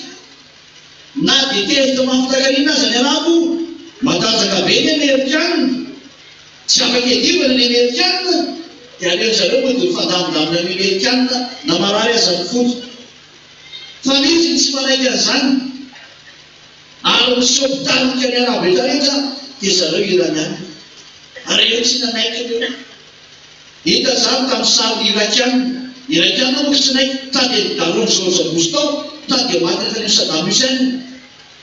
na dia tezitra mafy takarina aza ny Arabo, matanjaka be ny Amerikana, tsy afaka iadivana ny Amerikana, dia aleon-dry zareo mody mifandamindamina amin'ny Amerikana na marary aza ny fony. Fa misy ny tsy manaiky an'izany, ary miseho mpitarika ny Arabo rehetra rehetra dia zareo Iraniana. Ary ireo tsy nanaiky ireo. Hita izany tamin'ny sarin'ny Irakiana. Irakiana moa tsy naiky, ta dia nidaroan'i George Bush tao, ta dia maty tany amin'i Saddam Hussein.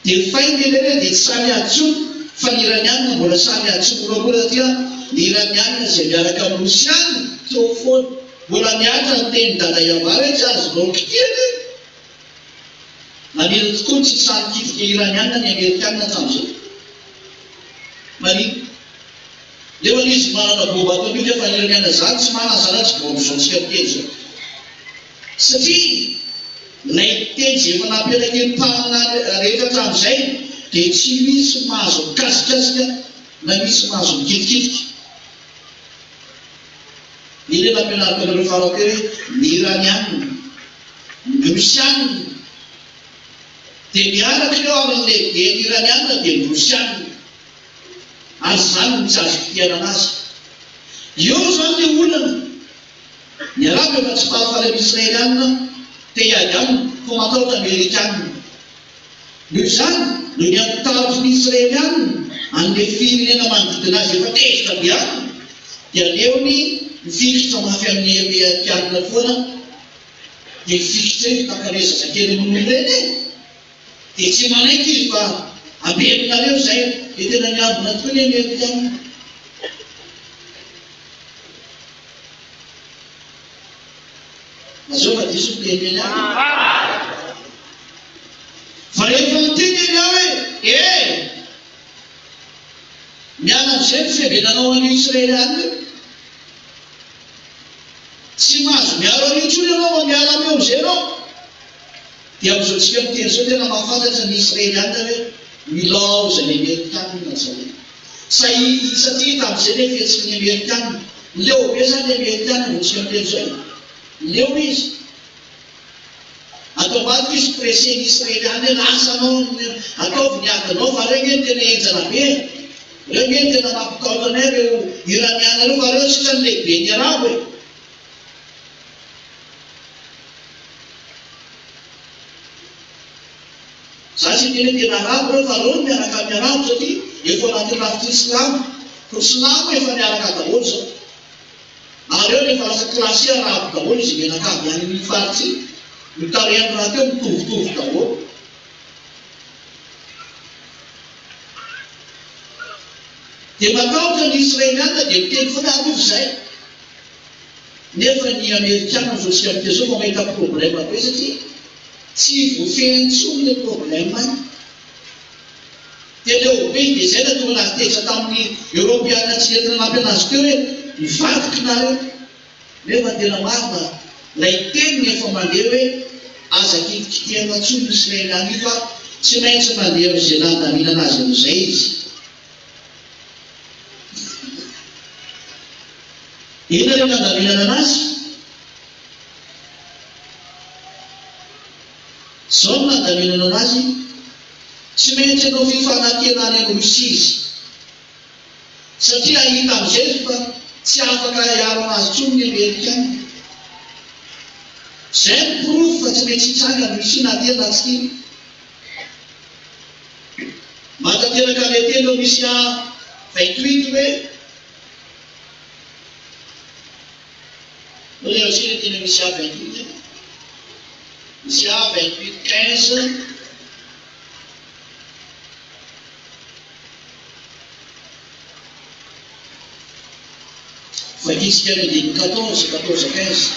Dia fay ny ireny dia tsy sahy miady intsony fa ny Iraniana mbola sahy miady tsy moramora satria ny Iraniana izay miaraka amin'ny Rosiana trop foana. Mbola mihatra ny tenin'i Dada Yavah hoe tsy azonao kitihana io. Manino tokoa ny tsy sahy mikitika Iraniana ny Amerikana hatramin'izao. Manino? Nefa izy manana bomba atomika fa Iraniana izany tsy manana izany ary tsy vao amin'izao tsika miteny izao. Satria ilay teny izay efa napetraky ny mpaminany rehetra hatramin'izay dia tsy misy mahazo mikasikasika na misy mahazo mikitikitika. Iny ilay nampianariko anareo farany teo hoe ny Iraniana, ny Rosiana dia miaraka ireo ary ny lehiben'ny Iraniana dia ny Rosiana. Ary izany no tsy azo kitihana azy. Eo izany ilay olana. Ny Arabo efa tsy fahafaly amin'ny Israelianina te hiady aminy fa matahotra Amerikanina. Noho izany, noho ny ampitahotry ny Israelianina an'ilay firenena manodidina azy efa tezitra be aminy, dia aleony mifikitra mafy amin'ny Amerikanina foana dia mifikitra eo tahaka ireny zazakely minono ireny e! Dia tsy manaiky izy fa amberinareo izay, dia tena niambina tokoa ny Amerikanina. Lazao fa diso ny tenin'i Elia. Fa rehefa niteny Elia hoe, E! Miala amin'izay ny fiambenanao an'io Israely any io. Tsy mahazo miaro an'io intsony ianao fa miala amin'io amin'izay ianao. Dia amin'izao tsika miteny izao tena mahafantatra ny Israeliana hoe milaozan'ny Amerikanina ry zareo. Sahidy satria tamin'izay ilay fihetsiky ny Amerikana. Leo be izany ny Amerikana vao tsika miteny izao e. Leo izy. Ato ambadika izy pressé ny Israeliana hoe lasa anao, ataovy ny adinao fa reo nge no tena henjana be e. Reo nge no tena mampitahotra anay reo Iraniana reo fa reo sisa no lehiben'ny Arabo e. Za tsy hiteny hoe tena arabo reo fa reo no miaraka amin'ny arabo satria efa ao anatin'ny rafitry ny silamo. Koa ny silamo efa miaraka daholo zao. Ary reo efa lasa classé arabo daholo izy mianakavy any amin'iny faritra iny. Ny tarehiny rahateo mitovitovy daholo. Dia matahotra ny Israeliana dia miteny foana arovy izay. Nefa ny Amerikana amin'izao tsika miteny izao vao mahita problème be satria Tsy voafehy intsony le problème any. Dia leo be dia izay nahatonga anazy tezitra tamin'ny Eoropeana tsy nety nanampy anazy teo hoe mivadika nareo. Nefa tena marina ilay teniny efa mandeha hoe aza kitikitihana intsony io Israeliana io fa tsy maintsy mandeha amin'izay nandaminana azy amin'izay izy. Inona ilay nandaminana anazy? Izao no nandaminana anazy, tsy maintsy hanao fifanakena any amin'i Rosia izy, satria hahita amin'izay izy fa tsy afaka hiaro anazy intsony ny Amerikana. Izay no porofo fa tsy maintsy hitsangana Rosia na tiany na tsy tiany. Mahatanteraka ilay teny ao Misia 28 hoe. Hoy ianao tsika teny Misia 28 e. Misia 28 15. Vakitsika ny andininy 14, 14 15.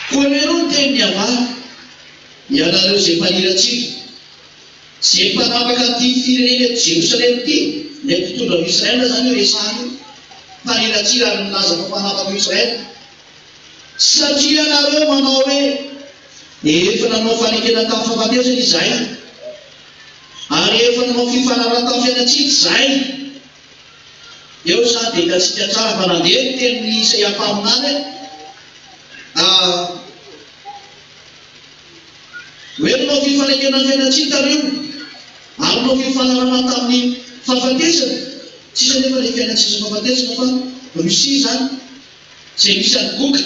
Koa rero ny tenin'i Yavah, ianareo izay mpaniratsira. Izay mpanapaka an'ity firenena eto Jerosalema ity, ilay mpitondra ao Israel izany io resahana io, mpaniratsira ary milaza fa mpanapaka ao Israel. Satria ianareo manao hoe, Efa nanao fanekena tamin'ny fahafatesana izahay, ary efa nanao fifanarahana tamin'ny fiainantsika izahay. Eo izany dia hitantsika tsara fa nandeha ny tenin'i Isaia mpaminany hoe, Hoe nanao fifanekena ny fiainantsika ireo ary nanao fifanarahana tamin'ny fahafatesana. Tsisy anefa ilay fiainan-tsisy fahafatesana fa Russie izany izay misy an'i Goga.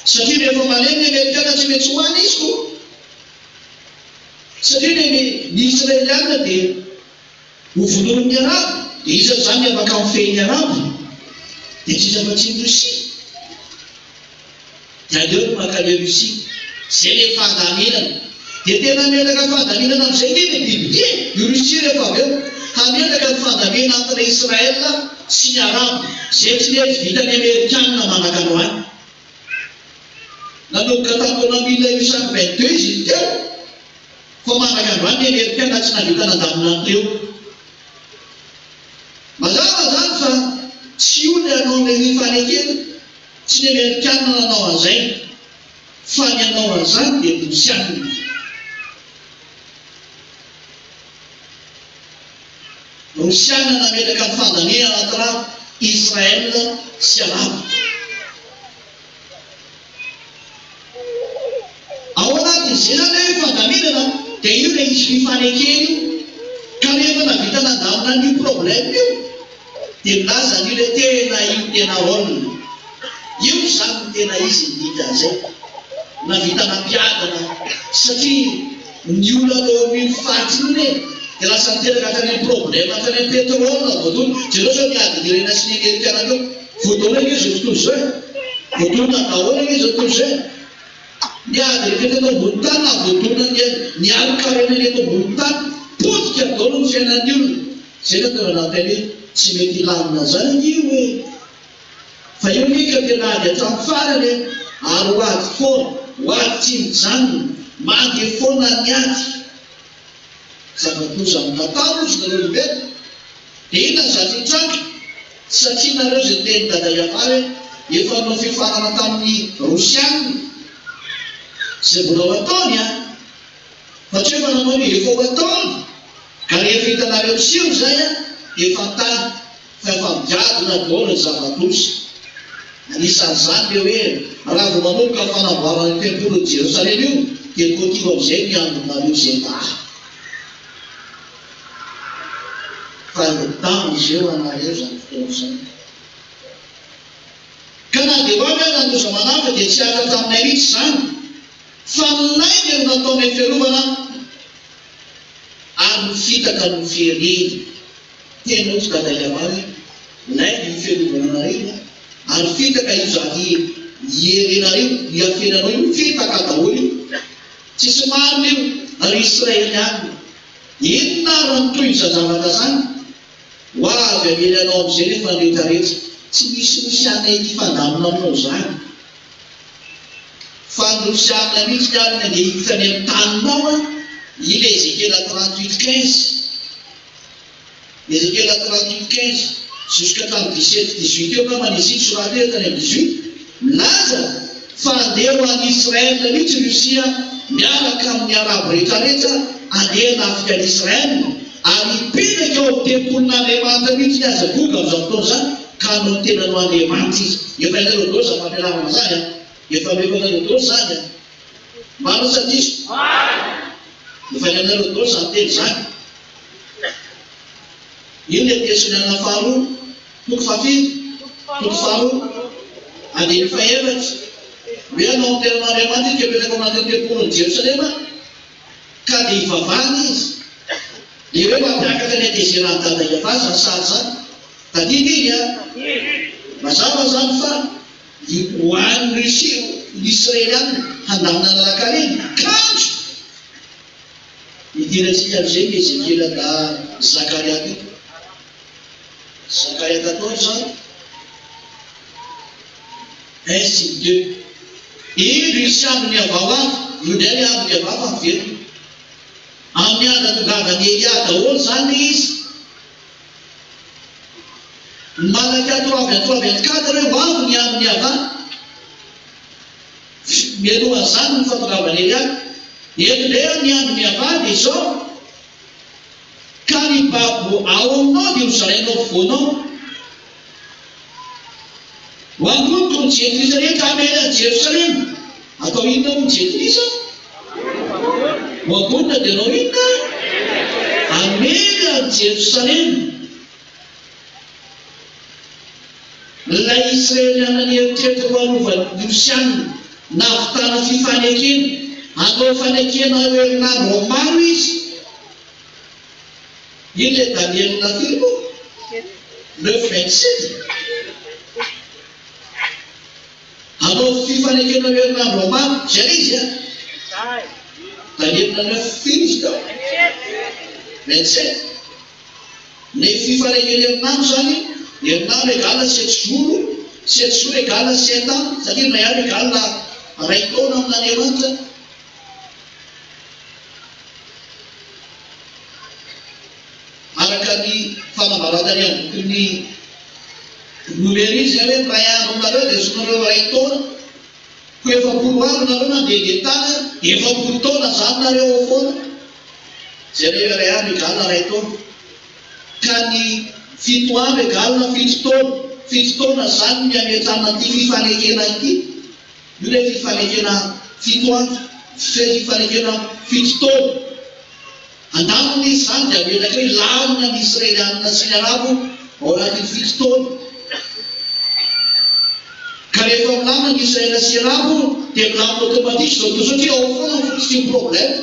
Satria rehefa malemy ny Amerikana tsy maintsy ho any izy koa. Satria ny ny Israeliana dia ho vonoin'ny Arabo, dia iza izany ny afaka mifehy ny Arabo? Dia tsisy afa-tsy ny Russie. Dia aleo ny mankany Russie. Izay ilay fandaminana. Dia tena hametraka fandaminana amin'izay ange ilay bibidia e! Io Russie rehefa avy eo. Hametraka ny fandaminana entre Israël sy ny Arabo, izay tsy nety vitan'ny Amerikanina manak'androany. Nanomboka tamin'ny taona 1822 izy iny teo, fa manak'androany ny Amerikanina tsy nahavita nandamina an'ireo. Mazava izany fa tsy io ilay hanao an'ilay fifanekena, tsy ny Amerikanina nanao an'izay. Fa ny hanao an'izany dia ny Rosianina. Rosianina nametraka ny fandaniana entre Israël sy Arabo. Ao anatin'izay izany ilay hoe fandaminana dia io ilay izy fifanekena io. Ka rehefa nahavita nandamina an'io problème io dia milaza an'io ilay tena io tena rôle. Io izany no tena izy ny dikan'izay. Nahavita nampiadana satria ny olona tao amin'iny faritra iny e dia lasa niteraka hatrany amin'ny problème hatrany amin'ny pétrole voadona. Jereo izao ny ady Irena sy ny Amerikana teo. Voadona ange izao tontolo izao e. Voadona daholo ange izao tontolo izao e. Ny ady rehetra teto ambony tany na voadona ny ny harin-karena eto ambony tany. Potika daholo ny fiainan'ny olona. Izay no tena nantena hoe tsy mety hilamina izany ange io e. Fa io anie ka tena ady hatramin'ny farany e! Ary ho ady foana, ho ady tsy mijanona, mandeha foana ny ady. Zava-doza amin'ny tantara hozy nareo olombelona. Dia inona ny zavatra hitranga? Satria nareo izay niteny Dada Iavah hoe efa nanao fiofanana tamin'ny Rosiana izay mbola ho ataony an! Fa tsy hoe efa nanao ny efa ho ataony! Ka rehefa hitanareo miseho izay an, dia fantaro fa efa migadona daholo ny zava-doza. Anisan'izany ilay hoe raha vao manomboka ny fanamboarana io tempolin'i Jerosalema io, dia kotiro amin'izay ny andronareo izay mba. Fa danger ho anareo izany fotoana izany. Ka na dia ho avy aza ny loza manafika dia tsy hihatra taminay mihitsy izany, fa ny lainga no nataonay fiarovana ary ny fitaka no fierena. Tena ozy dada Yavah hoe lainga io fiarovana anareo io ary fitaka io zany hierenareo hiafenanao io fitaka daholo io tsisy marina io ry Israeliana inona ary ny tohin'izany zavatra zany ho avy hamely anao amizay nefa ny rehetra rehetra tsy misy rosiana hifandamina aminao zany fa ny rosiana mihitsy ary ny andeha hiditra any amin'ny taninao an ila Ezekiela 38 15 Ezekiela 38 15 jusqu'à hatramin'ny 17 18 eo angambany izy iny soraty hoe hatrany amin'ny 18 milaza fa handeha ho any Israel mihitsy Russia miaraka amin'ny Arabo rehetrarehetra handeha hanafika an'i Israel ary hipetraka eo amin'ny tempolin'Andriamanitra mihitsy ny aza Goga amin'izao fotoana izany ka hanao ny tenany ho Andriamanitra izy. Efa hainareo daholo izany fampianarana izany an! Efa omeko anareo daholo izany an! Marina sa diso? Efa hainareo daholo izany teny izany. Io ilay Tesaloniana faharoa, toko fahafiry? Toko faharoa, andininy fahefatra. Hoe hanao ny tenan'Andriamanitra izy ka hipetraka ao anatin'ny tempolin'i Jerosalema, ka dia hivavahana izy. Dia hoe mampiakatra ny hatezeran'i Dada Iavah izany sary izany. Tadidy iny an! Mazava izany fa ho an'i Russie, ny Israeliana handamina ny lalan-karena, kanjo! Idirantsika amin'izay ny Ezekiela da Zakaria teto. Zakaria 14, 1 sy 2. Indro hisy andro miavaha ho avy, io indray ilay andro miavaha fa miverina. Amin'ny andro hatongavan'i Elia daholo izany ilay izy. Ny Malakia 3 23 24 hoe ho avy ny andro miavaha. Mialohan'izany ny fahatongavan'i Elia. Eto indray ary ny andro miavaha dia izao, Ka ny babo ao aminao dia hozaraina ao afovoanao. Ho angoniko ny jentilisa rehetra hamely an'i Jerosalema. Atao inona moa ny jentilisa? Ho angonina dia hanao inona? Hamely an'i Jerosalema. Ilay Israeliana nieritreritra ho arovan'ny Rosiana nahavitana fifanekena hanao fanekena ireo herinandro maro izy. Iny ilay Daniela firy moa? Neuf 27. Hanao fifanekena ireo herinandro maro. Izay ilay izy an? Daniela neuf firy izy teo? 27. Ny fifanekena herinandro izany, herinandro égale sept jours, sept jours égale sept ans, satria iray andro égale iray taona amin'Andriamanitra. Araka ny fanambarana tany amin'ny bokin'ny Nomery izay hoe ny iray andro aminareo dia solonareo iray taona. Koa 40 andro nareo nandehandeha tany an, 40 taona zany nareo ao foana. Jereo iray andro égale iray taona. Ka ny fito andro égale fito taona. Fito taona zany ny hametrahana ity fifanekena ity. Io ilay fifanekena fito andro, fifanekena fito taona. Andaniny izy izany dia ametraka hoe lamina ny Israelianina sy ny Arabo ao anatin'ny fito taona. Ka rehefa milamina ny Israel sy Arabo dia milamina automatique izao tontolo izao satria ao foana ny fototry ny problème.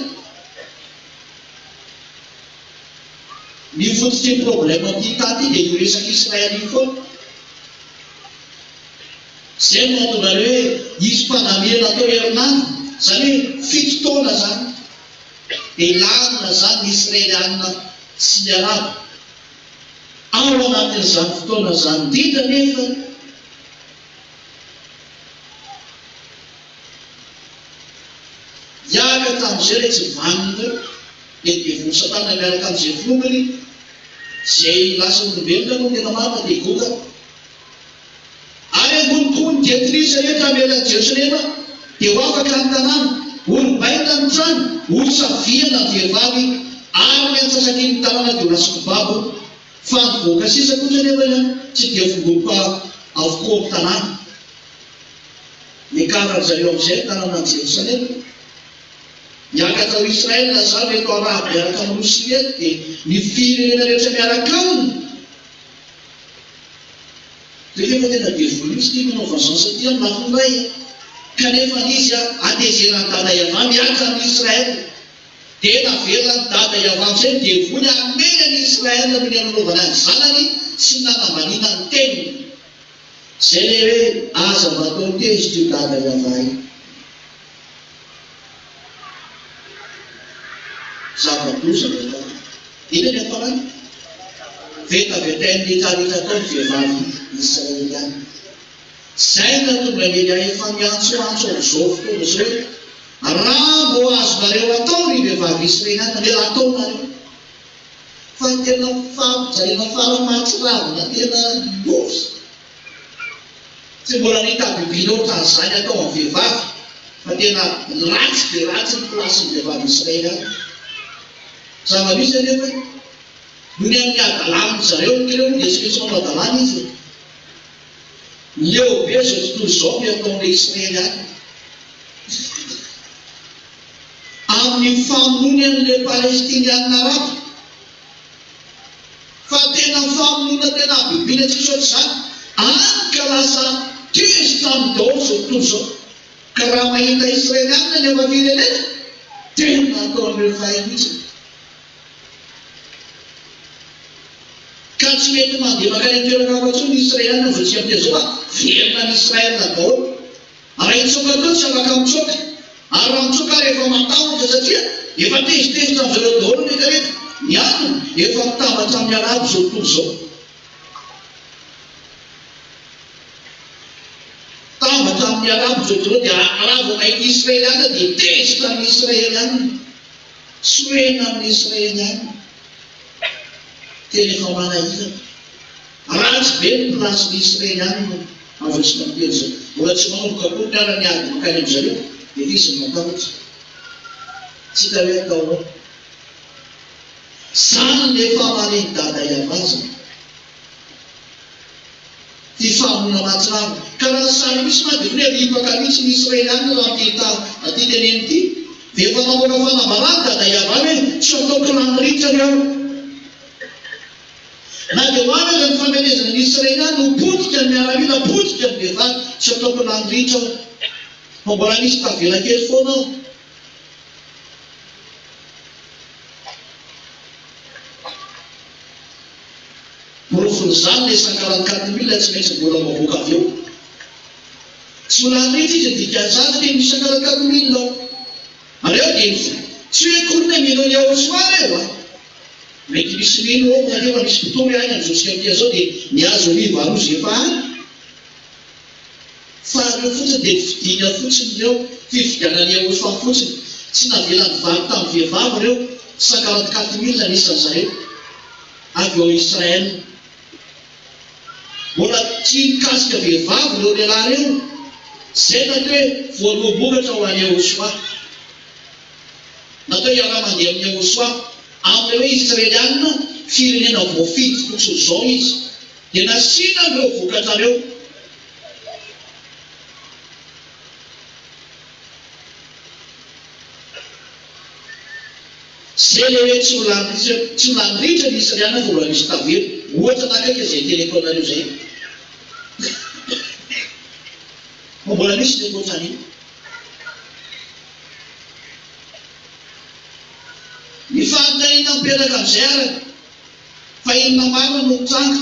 Ny fototry ny problème ity tany ity dia io resaka Israel io foana. Izay no mahatonga ny hoe hisy fandaminana atao herinandro, izany hoe fito taona izany. Dia lamina izany ny Israelianina sy ny Arabo. Ao anatin'izany fotoana izany indrindra anefa, hiaka tamin'izay ilay tsy vanona ireo, dia ny devoly Satana miaraka amin'izay vongony, izay lasa olombelona aloha ny tena marina dia Goga. Ary ambony koa ny jentilisa rehetra hamela an'i Jerosalema, dia ho afaka ny tanàna, horobaina ny trano, hosaviana ny vehivavy, ary ny antsasaky ny tanàna dia ho lasa babo, fa ny vahoaka sisa kosa anefa tsy dia fongoka avokoa amin'ny tanàna. Niakaran-dry zareo amin'izay ny tanànan'i Jerosalema. Niakatra ao Israel izany ireto Arabo miaraka amin'i Rosia ireto, dia ny firenena rehetra miaraka aminy. Dia efa tena devoly mihitsy ity manao vengeance ity amin'ny lafiny iray a! Kanefa izy a, hatezeran'i Dada Yavah miaraka amin'i Israel. Dia navelan'i Dada Yavah amin'izay ny devoly hamely an'i Israel noho ny nanaovany an'ny zanany sy ny nanambaniana ny teniny. Izay ilay hoe aza mba atao tezitra io Dada Yavah io. Zava-doza ny atao. Inona ny hiafarany? Vetavetain'ny rehetrarehetra atao ny vehivavy israeliana. Izay no nahatonga an'i Elia efa miantsoantso amin'izao fotoana izao hoe, Raha mbô azonareo atao ry vehivavy israeliana, mila ataonareo. Fa tena fampijaliana fara-mahatsiravina tena loza. Tsy mbola nahita habibiana ohatran'izany atao amin'ny vehivavy fa tena ratsy dia ratsy ny place-n'ny vehivavy israeliana. Zava-misy anefa, noho ny amin'ny hadalàn-dry zareo, ny ireo dia tsy maintsy manao hadalàna izy e. Leo be izao tontolo izao ny ataon'ilay israeliana. Amin'ny famonoany an'ilay palestiniana arabo. Fa tena famonoana tena habibiana tsisy ohatr'izany. Any ka lasa tezitra aminy daholo izao tontolo izao. Ka raha mahita Israelianina ny hafa firenena, tena ataon'ireo fahay mihitsy. Ka tsy mety mandeha mankany amin'ny toerana hafa intsony ny Israelianina vao tsy ampy izao fa velona any Israel daholo. Raha hitsoaka koa tsy afaka mitsoaka. Ary raha mitsoaka ary efa matahotra satria efa tezitezitra amin'izareo daholo ny rehetra. Ny antony, efa mitambatra amin'ny Arabo izao tontolo izao. Mitambatra amin'ny Arabo izao tontolo izao dia raha vao mahita Israeliana dia tezitra amin'ny Israeliana. Sorena amin'ny Israeliana. Tena efa manahirana. Ratsy be ny place ny Israeliana avy tsy mampihena izao. Mbola tsy manomboka akory ara ny ady mankany amin zareo dia efa izy no matahotra. Tsy hita hoe atao ahoana. Zany le famarin'i Dada Yavah zany. Fifamonoana mahatsiravina. Ka raha ny sary misy ma dia hoe ripaka mihitsy ny Israeliana raha ity ta ity teneno ity. Dia efa namoaka fanambarana Dada Yavah hoe tsy ataoko lany ritra ry aho. Na dia ho avy aza ny famelezana ny Israeliana ho potika ny miaramila, potika ny vehivavy, tsy ataoko lany ritra aho. Fa mbola misy tavela kely foana aho. Porofon'izany ilay 144 mille tsy maintsy mbola mavoaka avy eo. Tsy ho lany ritra izy ny dikan'izany satria misy 144 mille ao. Ary eo dia. Tsy hoe akory ny mino an'i Yahoshuah ireo an! Mety misy mino ao nareo fa misy mpitory any amin'izao tsika mitia izao dia ny azo riva rozy efa any. Fa ireo fotsiny dia fidiana fotsiny ireo, fifidianana Yahoshuah fotsiny. Tsy navela nivady tamin'ny vehivavy ireo, 144 000 ny isan'izareo avy ao Israel. Mbola tsy nikasika vehivavy ireo lehilahy ireo, izay no atao hoe voaloham-bokatra ho an'i Yahoshuah. Natao hiara-mandeha amin'i Yahoshuah, amin'ilay hoe Israelianina, firenena voafidy fotsiny izao izy. Dia nasiana an'ireo vokatra ireo. Izay ilay hoe tsy ho lany ritra, tsy ho lany ritra ny Israelianina fa mbola misy tavela. Ohatra anakaiky izay teneniko anareo izay. Fa mbola misy ny ankoatran'io. Ny fanontaniana mipetraka amin'izay ary, fa inona marina no mitranga?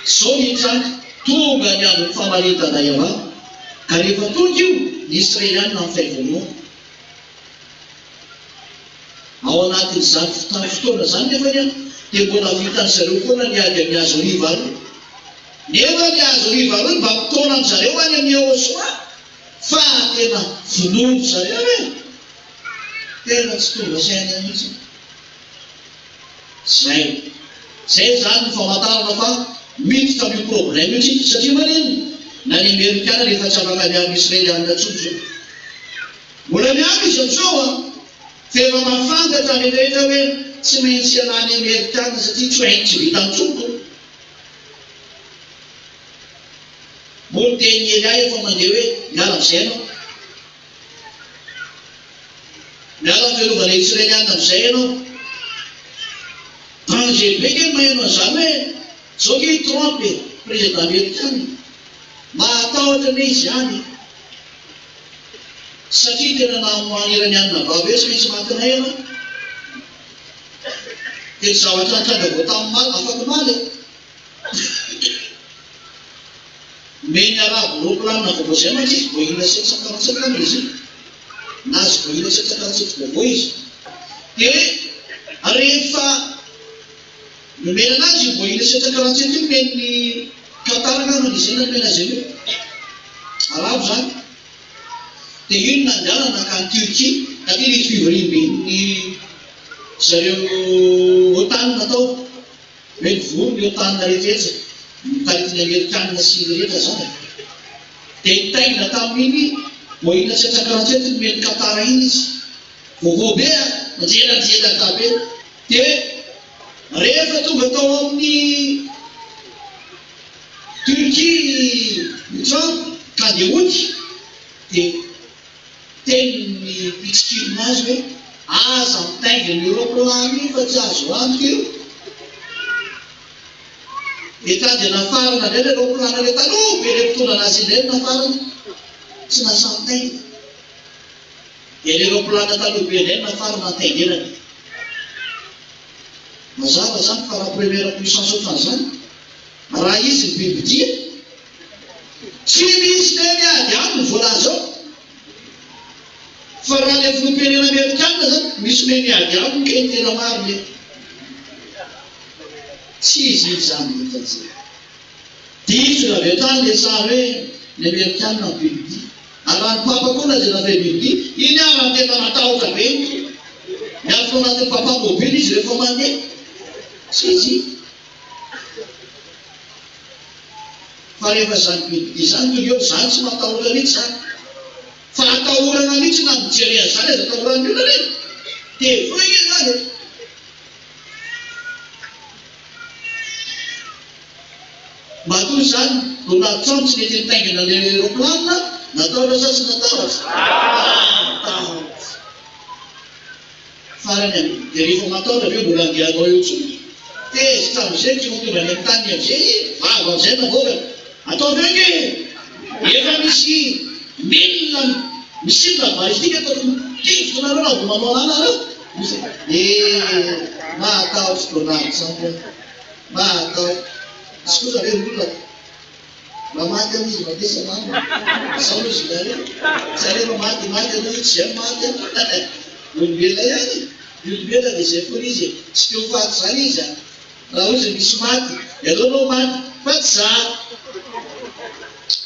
Izao ny hitranga, tonga ny andron'ny famalian'i Dada Yavah, ka rehefa tonga io, ny Israelianina amin'ny voalohany. Ao anatin'izany fotoana izany nefany dia mbola vitan-dry zareo foana ny ady amin'ny hazo riva roa. Nefa ny hazo riva roa mba mitaona an-dry zareo any amin'i Yahoshuah. Fa tena vonoin-dry zareo e! Tena tsy tonga saina mihitsy. Zay. Zay izany ny famantarana fa miditra amin'io problème io tsika. Satria maninona? Na ny Amerikana rehefa tsy afaka miaro ny Israelianina intsony izao. Mbola miaro izy amin'izao an! Fa efa mahafantatra ny rehetra hoe tsy maintsy ialany Amerikana satria tsy hainy tsy vitany intsony ko. Moa ny tenin'i Elia efa mandeha hoe, Miala amin'izay ianao. Miala amin'ny fiarovana Israeliana amin'izay ianao. Danger be nge ny maheno an'izany hoe, zao nge i Trump e, président amerikana. Mahatahotra anie izy any e. Satria tena namoahan'ny Iraniana vava hoe tsy maintsy matinay ianao. Dia ny zavatra nitranga vao tamin'ny afakomaly e. Nomen'ny Arabo roaplanina vaovao izay mantsy izy, Boeing 747 angamba izy io. Nahazo Boeing 747 vaovao izy. Dia rehefa nomena anazy io Boeing 747 io, nomen'ny Qatar angamba izy io nomena azy an'io. Arabo izany. Dia io no nandehanana nankany Turquie, taty nisy fivoriamben'ny zareo OTAN tao. Hoe nivory ny OTAN rehetra notaritin'ny Amerikana sy ny rehetra zany e. Dia nitaingina tamin'iny Boeing 747 nomen'i Qatar iny izy. Vaovao be a! Nijelanjelatra be. Dia rehefa tonga tao amin'ny Turquie i Trump ka handeha hody dia Tenin'ny mpitsikilona azy hoe, Aza mitaingina io roaplanina io fa tsy azo antoka io. Dia tady nafarana indray ilay roaplana ilay taloha be ilay mpitondra anazy indray no nafarana. Tsy nahasahy nitaingina. Dia ilay roaplana taloha be indray no nafarana nitaingenany. Mazava izany fa raha première puissance ohatran'izany, raha izy ny bibidia, Tsy misy teny ady aminy voalaza ao. Fa raha ilay filoham-pirenena amerikana zany misy mahay miady aminy kay ny tena marina e. Tsy izy iny zany dikan'izay. Diso avy hatrany ilay sary hoe ny amerikana no bibidia. Ary raha ny papa koa lazaina fa bibidia, iny ary raha tena matahotra be iny koa. Miafina ao anatin'ny papa mobile izy rehefa mandeha. Tsy izy iny. Fa rehefa izany bibidia izany tonga eo, izany tsy matahotra mihitsy izany. Fa atahorana mihitsy na mijery an'izany aza atahoran'ny olona anie. Devoly ange izany e. Matoa izany Donald Trump tsy nety nitaingina ilay aeroplanina, natahotra sa tsy natahotra? Natahotra. Farany an, dia rehefa matahotra ve mbola andeha hanao eo intsony? Tezitra amizay tsy ho tonga any amin'ny taniny amizay e! Vava amizay navoakany. Ataovy eo ange e! Efa misy milina missile balistique tokony mitifitra anareo raha vao manao anà nareo. Eh! Mahatahotra Donald Trump a! Mahatahotra. Izy kosa ve olona ka? Raha maty aloha izy mandeha salama. Izao aloha izy nareo. Tsy aleo raha maty, maty aloha io tsy zay maty an! Olombelona ihany e! Ny olombelona dia izay foana izy e! Tsy te ho faty izany izy an! Raha hozy misy maty, ianao no maty, fa tsy za!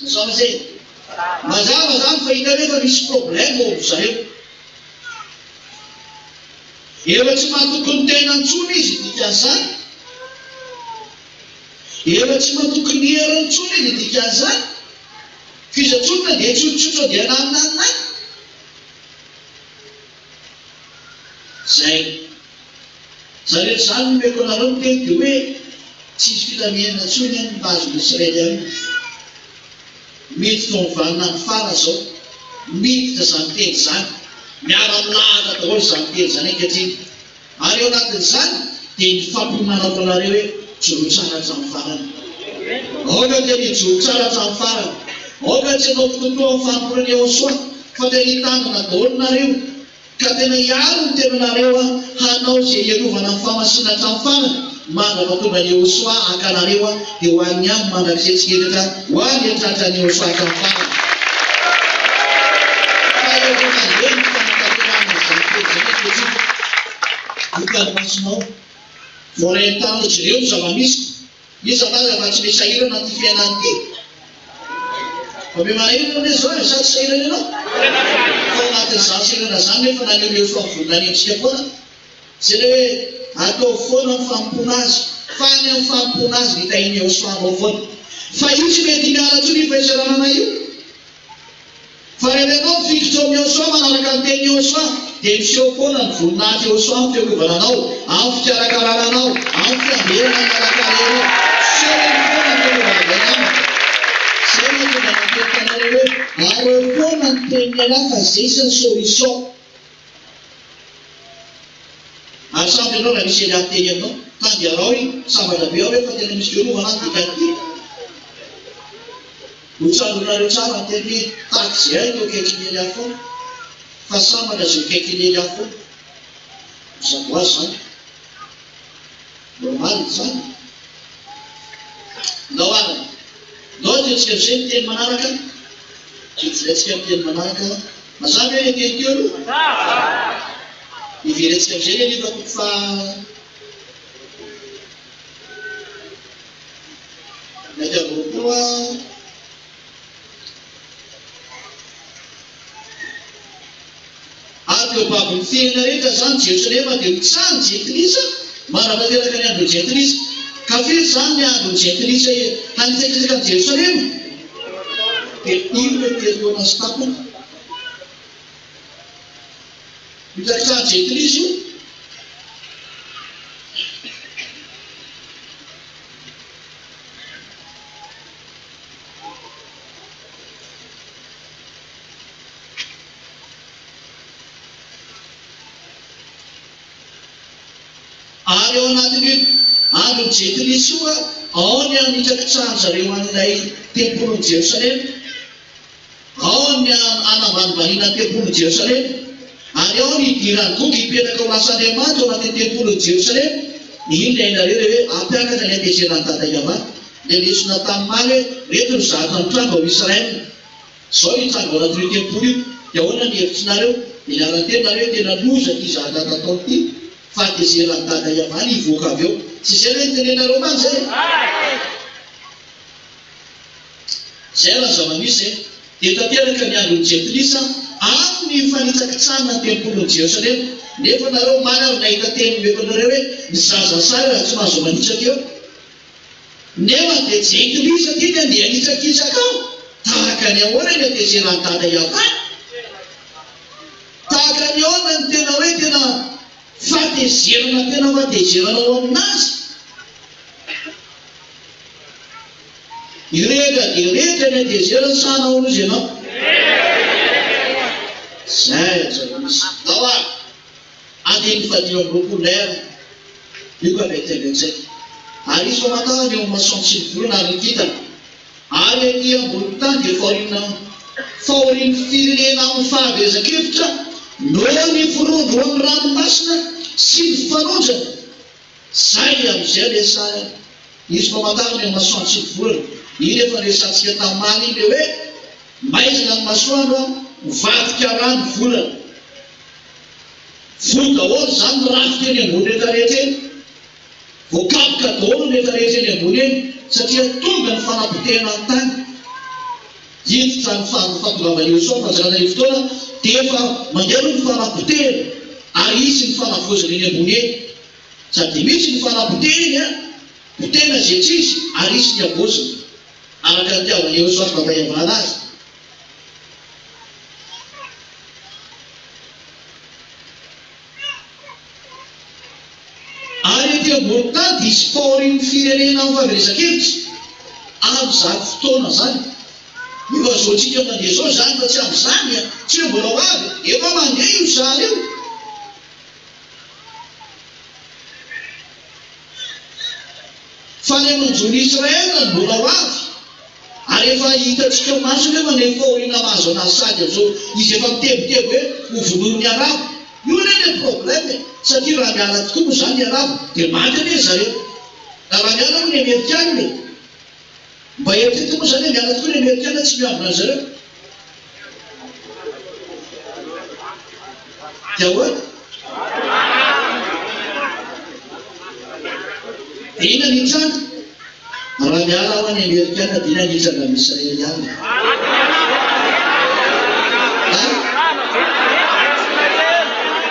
Mazava izay? Mazava izany fa hita hoe efa misy problème ao amin-dry zareo. Efa tsy matoky ny tena intsony izy dikan'izany. Efa tsy matoky ny heriny intsony izy dikan'izany. F'iza intsony no andeha hitsotsotra andeha hananonanona any? Zay. Zany rehetra izany no omeko anareo ny teny dia hoe tsy hisy filaminana intsony any ny mahazo ny Israeliana. Miditra ao amin'ny vaninandro fara izao. Miditra izany teny izany. Miara-milahatra daholo izany teny izany ankehitriny. Ary ao anatin'izany dia ny fampiomanako anareo hoe joro tsara hatramin'ny farany. Aoka tena hijoro tsara hatramin'ny farany. Aoka tsy hanao kitoatoa amin'ny fanompoana an'i Yehosua, fa tena hitandrina daholo nareo, ka tena hiaro ny tenanareo hanao izay hiarovana ny fahamasinana hatramin'ny farany, mandra-pahatonga an'i Yehosua haka anareo dia ho any aminy mandrakizay tsy hihetratra ho any an-tratran'i Yehosua hatramin'ny farany. Fa efa mandeha ny fanatanterahana izany teny izany ankehitriny. Hitan'ny masonao. Voaray an-tanana jereo ny zava-misy. Iza milaza fa tsy misy sahirana ity fiainana ity? Fa be manahirana anie izao e, sa tsy sahirana ianao? Fa ao anatin'izany sahirana izany nefa naneho ny hery voninahitsika foana. Izay ilay hoe ataovy foana ny fanompoana azy, fa any amin'ny fanompoana azy no hitahian'i Yehosua anao foana. Fa io tsy mety miala intsony io fahisaranana io. Fa rehefa ianao mifikitra ao amin'i Yehosua manaraka ny tenin'i Yehosua, dia miseho foana ny voninahitr'i Yehosua amin'ny fiarovana anao, amin'ny fikarakarana anao, amin'ny fiambenana ny lalan-karenao. Miseho eny foana ny fiarovana avy any aminy. Izay no mahatonga ny miteny taminareo hoe, Araho foana ny tenin'i Allah fa izay isan'ny solution. Ary sambatra ianao raha misy Elia miteny aminao, Tandy araho iny, sambatra be aho refa tena misy fiarovana aho dikan'ity. Ho tsaroanareo tsara ny teny hoe tahaka izay ahy teo akaikin'i Elia foana, fa sambatra izay eo akaikin'i Elia foana. Mazava ho azy izany. Normal izany. Ndao ary. Ndao ataontsika amin'izay ny teny manaraka. Hijerentsika ny teny manaraka. Mazava ve ilay teny teo aloha? Hiverentsika amin'izay ilay Lioka toko faha. 21 a. Ary teo am-pavon'ny fiainana rehetra izany Jerosalema dia ho tsaha ny jentilisa mandra-pateraka ny andron'ny jentilisa. Ka firy izany ny andron'ny jentilisa hanitsakitsaka an'i Jerosalema? Dia inona io telo taona sy tapany? Hitsakitsahan'ny jentilisa io? Ary ao anatin'io andron'i Jentilisa io, ao ny hanitsakitsahan-dry zareo an'ilay tempolin'i Jerosalema, ao ny hanambanivaniana ny tempolin'i Jerosalema, ary ao ny hidiran'i Goga hipetraka ho lasa andriamanitra ao anatin'ny tempolin'i Jerosalema. Inona ianareo ilay hoe hampiakatra ny hatezeran'i Dada Yavah? Ilay lesona tamin'ny omaly hoe ireto ny zavatra mitranga ao Israel. Zao io tranga ao anatin'io tempoly io, dia ahoana ny hevitrinareo? Dia niara-niteny nareo hoe tena loza ity zavatra nataony ity, fahatezeran'i Dada Yavah hivoaka avy eo. Tsy izay ve nitenenareo omaly izay e? Izay raha ny zava-misy e! Dia tanteraka ny andron'ny jentilisa amin'ny fanitsakitsahana ny tempolin'i Jerosalema. Nefa nareo omaly ary nahita teny nomeko anareo hoe ny zaza sary aza tsy mahazo manitsaka eo. Nefa dia jentilisa ty ny andeha hanitsakitsaka ao. Tahaka ny ahoana ny hatezeran'i Dada Yavah? Tahaka ny ahoana ny tena hoe tena fahatezerana tena fahatezerana ao aminazy? Hirehitra dia hirehitra ny hatezerany sa hanao loza ianao? Zay ny zava-misy. Ndao ary. Andininy faha-25 Ler. Io ka mety haingain-tsaina. Ary hisy famantarana eo amin'ny masoandro sy ny volana ary ny kintana. Ary ety ambonin'ny tany dia fahoriana fahorian'ny firenena amin'ny fahaverezan-kevitra noho ny firondroan'ny ranomasina sy ny fanonjana. Zay amin'izay resahina. Hisy famantarana eo amin'ny masoandro sy ny volana. Iny efa resahantsika tamaly iny ilay hoe maizina ny masoandro, mivadika rà ny volana. Voa daholo izany ny rafitra eny ambony rehetra rehetra eny. Voakapoka daholo ny rehetra rehetra eny ambony eny satria tonga ny fanapotehana ny tany. Hiditra ny fahatongavan'i Yehosua fanjakana io fotoana dia efa mandeha aloha ny fanapotehana ary hisy ny fanavaozana eny ambony eny. Sady misy ny fanapotehana, potehina izay tsy izy ary hisy ny havaozina araka ny itiavan'i Yehosua sy Baba azy. Ary ety ambony tany dia hisy fahorian'ny firenena amin'ny fahaverezan-kevitra amin'izany fotoana izany. Efa zontsika mandeha izao izany fa tsy amin'izany an! Tsy hoe mbola ho avy, efa mandeha io sary io. Fa ny hamanjo ny Israel no mbola ho avy. Ary efa hitantsika maso anefa ny fahoriana mahazo anazy sady amin'izao izy efa mitebiteby hoe ho vonoin'ny arabo. Io anie ilay problème e! Satria raha miala tokoa moa izany ny arabo dia maty anie ry zareo. Na raha miala moa ny amerikana e! Mba eritrereto moa izany hoe miala tokoa ny amerikana tsy miambina an-dry zareo. Dia ahoana? Dia inona ny hitranga? Raha miala hoa ny amerikana dia inona ny hitranga amin'ny israeliana? Ha?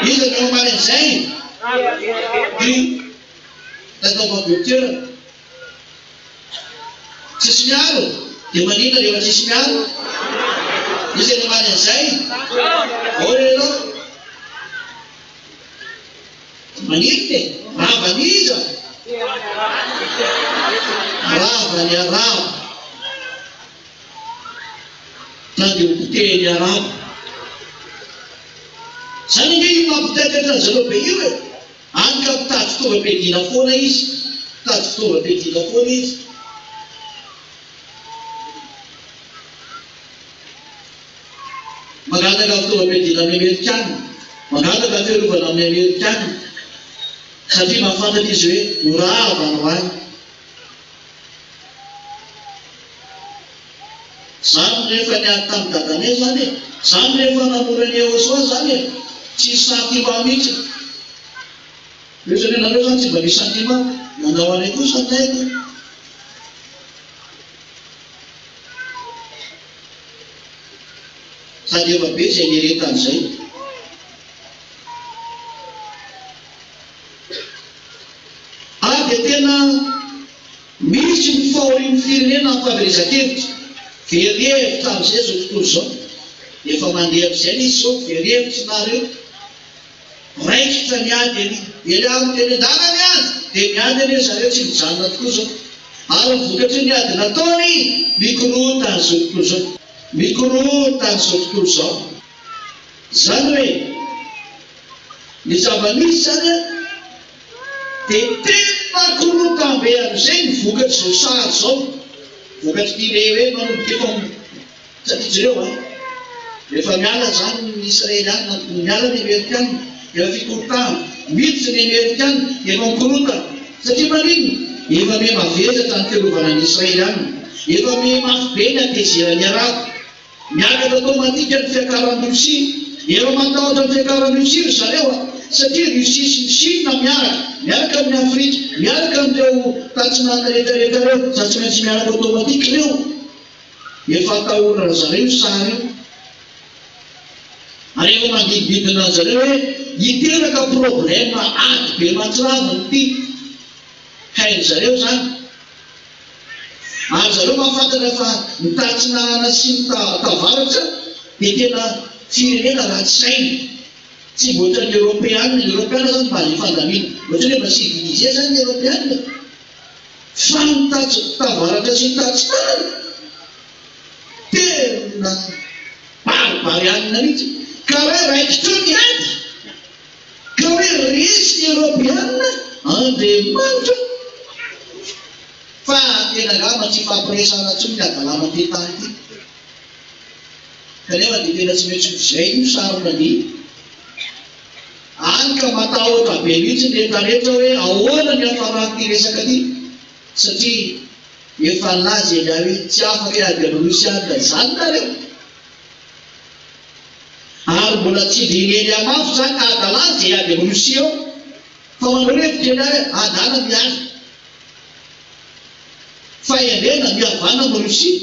Iza no hamaly an'izay? Io tataovambotoerana. Tsisy miaro? Dia maninona rehefa tsisy miaro? Iza no hamaly an'izay? Ahoana ianao? Maninona e? Rava an'iza? Rava ny Arabo. Tady ho potehin'ny Arabo. Izany ange io mampitaitaitra an-dry zareo be io e! Any ka mitady fitaovam-piadiana foana izy, mitady fitaovam-piadiana foana izy. Mangataka fitaovam-piadiana amin'ny Amerikana, mangataka fiarovana amin'ny Amerikana, satria mahafantatra izy hoe ho rava any ho any. Zany rehefa niady tamin'i dadanay zany e! Zany rehefa namory an'i Yehosoa zany e! Tsisy santima mihitsy. Io zany ianareo zany tsy mba misy santima nanao anay kosa ny aiko. Sady efa be izay nieretany izay. Ary dia tena misy ny fahorian'ny firenena amin'ny fahaverezan-kevitra. Very hevitra amin'izay izao tontolo izao. Efa mandeha amin'izay ilay izy izao, very hevitra nareo. Raikitra ny ady anie. Eny amin'ny teny an-dalana ny ady, dia miady anie zareo tsy mijanona tokoa izao. Ary ny vokatry ny ady nataony, mikorontana izao tontolo izao. Mikorontana izao tontolo izao. Izany hoe, ny zava-misy izany an, dia tena korontam-be amin'izay ny vokatr'izao sary izao. Vokatr'ity ilay hoe manomboka eto amin'ny. Satria jereo a! Rehefa miala izany ny Israeliana, miala ny Amerikana, dia efa fikorontanana. Miditra ny Amerikana, dia efa mikorontana. Satria maninona? Efa miha-mavesatra ny fiarovana ny Israeliana. Efa miha-mafy be ny hatezeran'ny Arabo. Miakatra automatique ny fiakaran'i Russie. Efa matahotra ny fiakaran'i Russie ry zareo a! Satria Russie sy ny Chine miaraka, miaraka amin'i Afrika, miaraka amin'ireo tatsinanana rehetra rehetra ireo, za tsy maintsy miaraka automatique ireo. Efa atahorana zareo io sary io. Ary efa manodidididina anzareo hoe hiteraka problème ady be mahatsiravina ity. Hain'zareo zany. Ary zareo mahafantatra fa ny tatsinanana sy ny tavaratra dia tena firenena ratsy saina. Tsy mba ohatran'ny Eoropeana. Ny Eoropeana zany mba nifandamina. Ohatran'ny hoe mba civilisé zany ny Eoropeana. Fa ny tavaratra sy ny tatsinanana tena baribarianina mihitsy. Ka hoe raikitra eo ny ady, ka hoe resy ny Eoropeanina, Andriamanitra ô! Fa tena angamba tsy hifampiresahana intsony ny hadalana amin'ity tany ity. Kanefa dia tena tsy maintsy ho izay io sary mandeha. Any ka matahotra be mihitsy ny rehetra rehetra hoe ahoana ny hiafaran'ity resaka ity satria efa nilaza Elia hoe tsy afaka hiady amin'ny Rosiana izany nareo. Ary mbola tsindrin'i Elia mafy izany hadalany izay hiady amin'i Rosia eo. Fa manao hevitra Elia hoe adala miady. Fahendrena mihavana amin'i Rosia.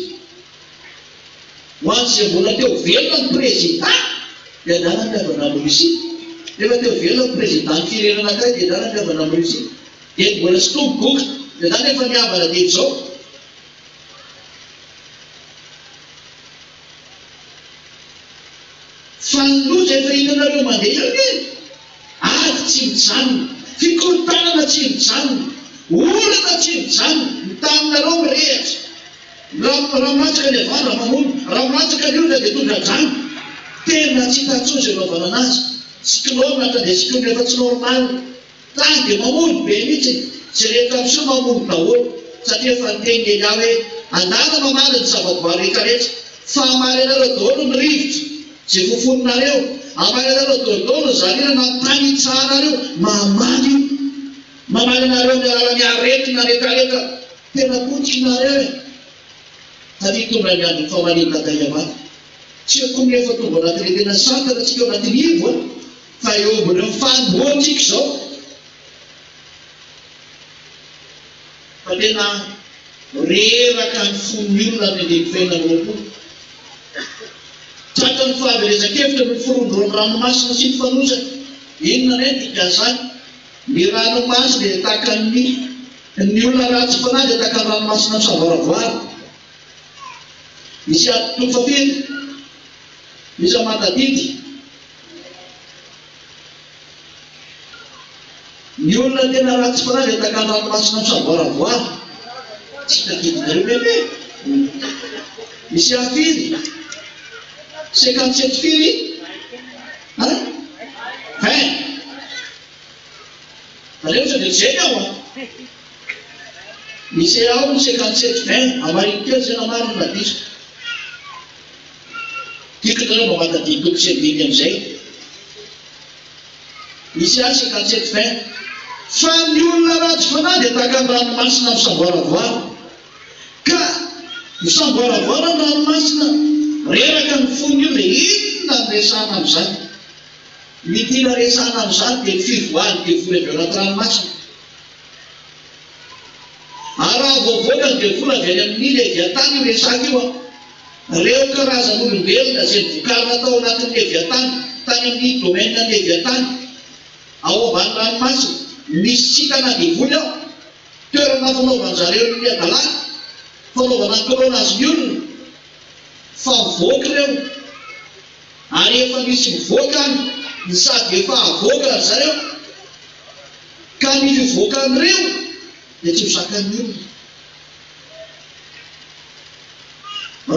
Ho an'izay mbola te ho velona ny prezida dia adala mihavana amin'i Rosia. Rehefa te ho velona ny prezida-n'ny firenena anankiray dia adala mihavana amin'i Rosia. Dia mbola tsy tonga goka. Dia adala efa mihavana dia izao. Fa ny loza efa hitanareo mandeha eo anie, ady tsy mijanona, fikorontanana tsy mijanona, olana tsy mijanona, ny taninareo mirehatra, raha raha milatsaka ny havandra mamono, raha milatsaka ny olona dia tondra-drano, tena tsy hita intsony izay anaovana anazy, cyclone ka dia cyclone efa tsy normal. Tany dia mamono be mihitsy, izay rehetra miseho mamono daholo, satria efa niteny Elia hoe, Andana mamaly ny zavaboary rehetra rehetra, fa hamaly anareo daholo ny rivotra, izay fofoninareo, hamaly anareo daholo ny zarina na ny tany hitsahanareo, mamaly io, mamaly anareo amin'ny alalan'ny aretina rehetra rehetra, tena potika nareo e, satria tonga ny andron'ny famalian'i Dada Yamada, tsy eo koa ny efa tonga ao anatin'ilay tena santatra tsika ao anatin'ny ivo a. Fa eo ambonin'ny fanombohantsika izao fa tena reraka ny fon'ny olona amin'ny andininy fahenina amby 20. Tratran'ny fahaverezan-kevitra ny firondron'ny ranomasina sy ny fanozany. Inona indray ny dikan'izany? Ny ranomasina dia tahaka ny ny olona ratsy fanahy dia tahaka ny ranomasina misavoaravoara. Misy ady toko firy? Iza mahatadidy? Ny olona tena ratsy fanahy dia tahaka ny ranomasina misavoaravoara. Tsy tadidinareo ve ve? Misy ahy firy? 57 firy? Hein? 20. Aleo sao dia jerry aho an! Misy ao ny 57 20, amarino kely izay na marina na diso. Tiako nareo mba mahatadidy toko sy andininy amizay. Misy ahy 57 20. Fa ny olona ratsy fanahy dia tahaka ny ranomasina misamboaravoara. Ka misamboaravoara ny ranomasina, reraka ny fon'ny olona, inona no resahana amin'izany? Ny tiana resahana amin'izany dia ny fivoahan'ny devoly avy ao anaty ranomasina. Ary raha vao voaka ny devoly avy any amin'ny Leviatana io resaka io an! Ireo karazan'olombelona izay novokarina tao anatin'ny Leviatana, tany amin'ny domaine ny Leviatana, ao ambany ranomasina, misy sitana devoly ao, toerana fanaovan-jareo ny hadalana, fanaovana ny clonage ny olona, fa mivoaka ireo, ary efa misy mivoaka any, ny sady efa avoaka ry zareo. Ka ny fivoakan'ireo dia tsy ho zakan'ny olona.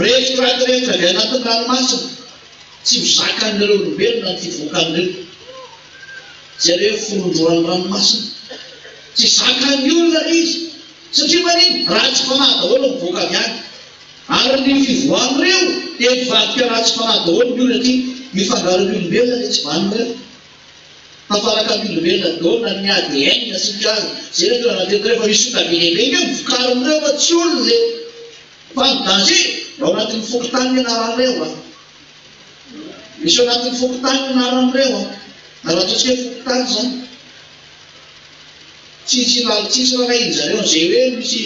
Refotra rehetra avy anatin'ny ranomasina, tsy ho zakan'ireo olombelona ny fivoakan'ireo. Jereo forondroan'ny ranomasina. Tsy zakan'ny olona ilay izy. Satria maninona? Ratsy fanahy daholo no mivoaka avy any. Ary ny fivoahan'ireo dia mivadika ratsy fanahy daholo ny olona satria mifangaro amin'ny olombelona ilay tsy vanona ireo. Tafaraka ny olombelona daholo na ny ADN sy ny karazany. Zay le toerana teto rehefa misy soka be dia be nge vokarin'ireo fa tsy olona e! Fa ny danger ao anatin'ny fokontany ny anaran'ireo a! Misy ao anatin'ny fokontany ny anaran'ireo a! Raha ataontsika hoe fokontany izany. Tsisy lal tsisy rarahin-jareo an'izay hoe misy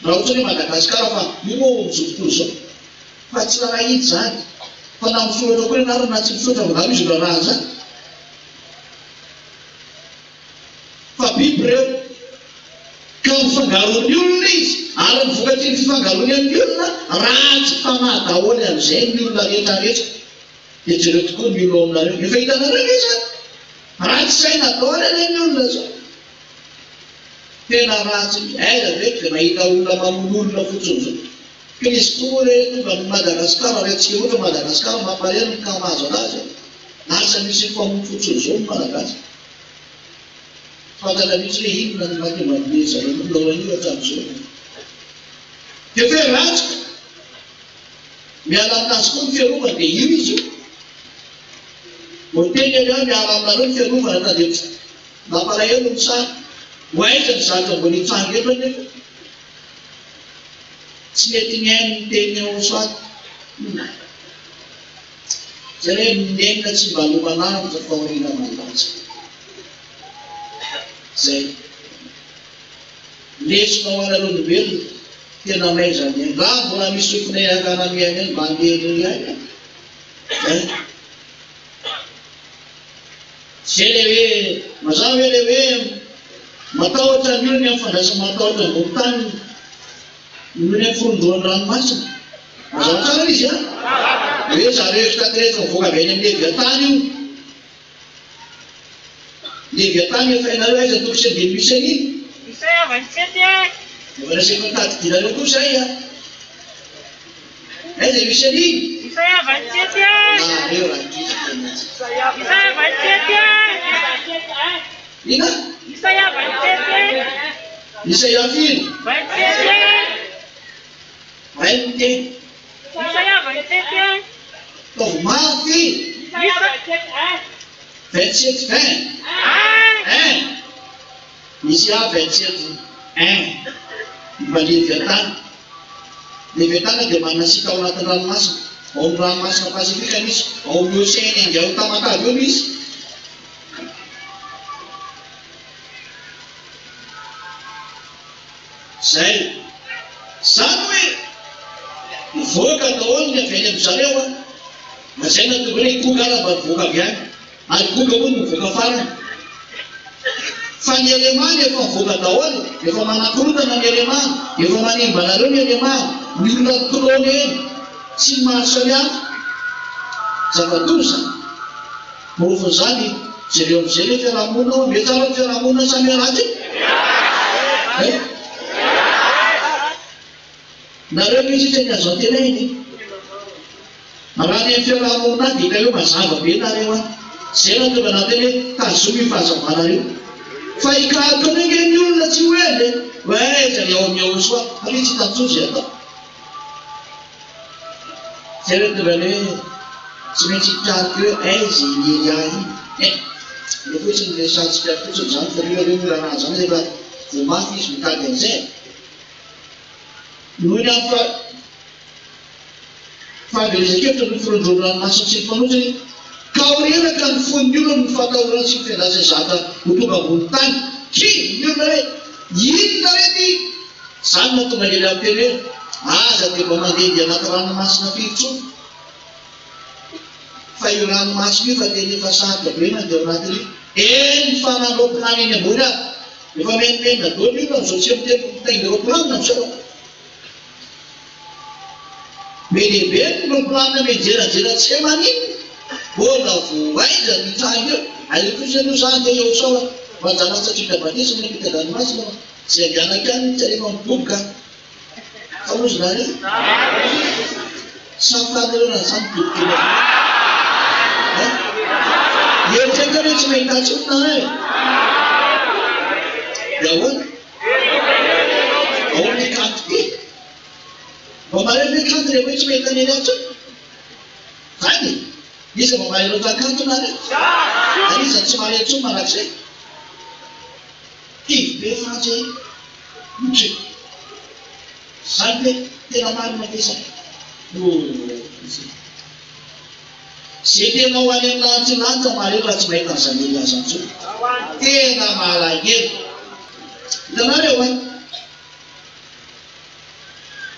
raha ohatra hoe Madagascar fa io moa amin'izao tontolo izao. Fa tsy rarahiny izany. Fa na misoratra koa ny anarany na tsy misoratra angamba izy no rarahany izany. Fa biby ireo. Ka mifangaro amin'ny olona izy. Ary ny vokatry ny fifangaroany amin'ny olona, ratsy fanahy daholo amin'izay ny olona rehetra rehetra. Dia jereo tokoa ny olona ao aminareo. Efa hitanareo ve izany? Ratsy saina daholo anie ny olona izao. Tena ratsy mihitsy. Aiza ve dia mahita olona mamono olona fotsiny izao. Krizy koa moa re tonga any Madagascar ary antsika loatra Madagascar mampalahelo ny cas mahazo anazy a! Lasa misy mifamono fotsiny zao ny Malagasy. Tsy fantatra mihitsy hoe inona no mahatonga an'le zareo milalao an'io hatramin'izao. Dia hoe ratsy ka! Miala aminazy koa ny fiarovana dia io izy io. Vao niteny ary aho miala aminareo ny fiarovana ka dia mampalahelo ny sary. Ho aiza ny zavatra mbola hitranga eto anefa? Tsy mety mihaino ny tenin'i Yahoshuah. Zay hoe nenina tsy mba loman'andro fahoriana mandatsa. Zay. Lesona ho anareo olombelona, tena may zany e. Raha mbola misy sofina iarahana mihaino eny mba mihaino ihany e. Zay. Zay le hoe, mazava ve le hoe matahotra ny olona ny amin'ny fandraisana matahotra ambony tany noho ny amin'ny forondroan'ny ranomasina. Mazava tsara izy an? Hoe zareo extraterrestre mivoaka avy any amin'ny Leviatana io. Leviatana efa hainareo aiza toko sy andininy misy an'iny? Isaia 27 e! Efa nasaiko notadidinareo koa izay an! Aiza misy an'iny? Isaia 27 e! Nareo rankizy tena tsy. Isaia 27 e! Inona? Isaia 27 e! Isaia firy? 27 e! Mahay miteny. Isaia 27 e! Ataovy mafy. Isaia 27 1. 27 20. 1. 1. Isaia 27 1. Momba ny Leviatana. Leviatana dia manasiaka ao anatin'ny ranomasina. Ao amin'ny ranomasina Pasifika misy, ao amin'ny Oseana India ao Tamatave eo misy. Zay. Zany hoe mivoaka daholo ny avy any amin-dry zareo an. Lazaina tonga hoe i Goga ara mba nivoaka avy any. Ary Goga moa no mivoaka farany. Fa ny Alemana efa mivoaka daholo, efa manakorontana ny Alemana, efa manimba anareo ny Alemana, ny olona mi-clone eny, sy ny maro samihafa. Zava-doza. Porofon'izany, jereo amin'izay ilay fiarahamonina ao, mety tsara ny fiarahamonina sa miharatsy? Eh? Nareo mihitsy tsy ny azo antenaina e. Raha ny amin'ny fiarahamonina any dia hita hoe mazava be nareo any. Izay no tonga anaty hoe tazomy io fahazavanareo. Fa hikaroka an'io ange ny olona tsy ho ela e. Hoe aiza ny ao amin'ny Yahoshua? Satria tsy hita intsony izay atao. Izay no tonga ny hoe tsy maintsy hikaroka hoe aiza iny Elia iny. Eh! Eo fotsiny no resahantsika fotsiny izany fa io aloha io raharaha izany rehefa voa mafy izy mitady an'izay e. Noho ny amin'ny fahaverezan-kevitra no firohondrohon'ny ranomasina sy ny fanotsany, ka ho reraka ny fon'ny olona noho ny fahatahorana sy ny fiandrasany zavatra ho tonga ambony tany. Kivy ny olona hoe, Inona re ity? Izany no mahatonga an'i Elia miteny hoe, Aza dia mba mandehandeha anaty ranomasina firy intsony, fa io ranomasina io fa tena efa sarotra be mandeha ao anatin'io. Eny fa na ny roapilany eny ambony ary. Efa menomenona daholo ny olona amin'izao tsy miteny mitaingina roapilany amin'izao. Be dia be ny roapilany mianjeranjera tsy hay maninona. Mbola vao aiza ny tranga eo. Aiza kosa aloha za andeha eo sao mba anjarantsika vita batisa ny ampitan-dranomasina fa izay andehanako ihany mihitsy rehefa miboboka. Fa hozy nareo? Samy fanerana izany midoboka eny ambony. Eh? Mieritreritra hoe tsy mahita intsony nareo e? Dia ahoana? Ahoana ity kanto ity? Mba mahay ve kanto rehefa hoe tsy mahita an'i Elia intsony? Zany e! Iza mba mahay loatra kanto nareo? Ary iza tsy mahay intsony mandrakizay? Kivy be Frantsa e! Ndry! Zany ve tena marina ve zany? Ooh! Ze tena ho any amin'ny lanitry lanitra mahaleo raha tsy mahita an'izany Elia zany intsony. Tena malahelo. Hitanareo an!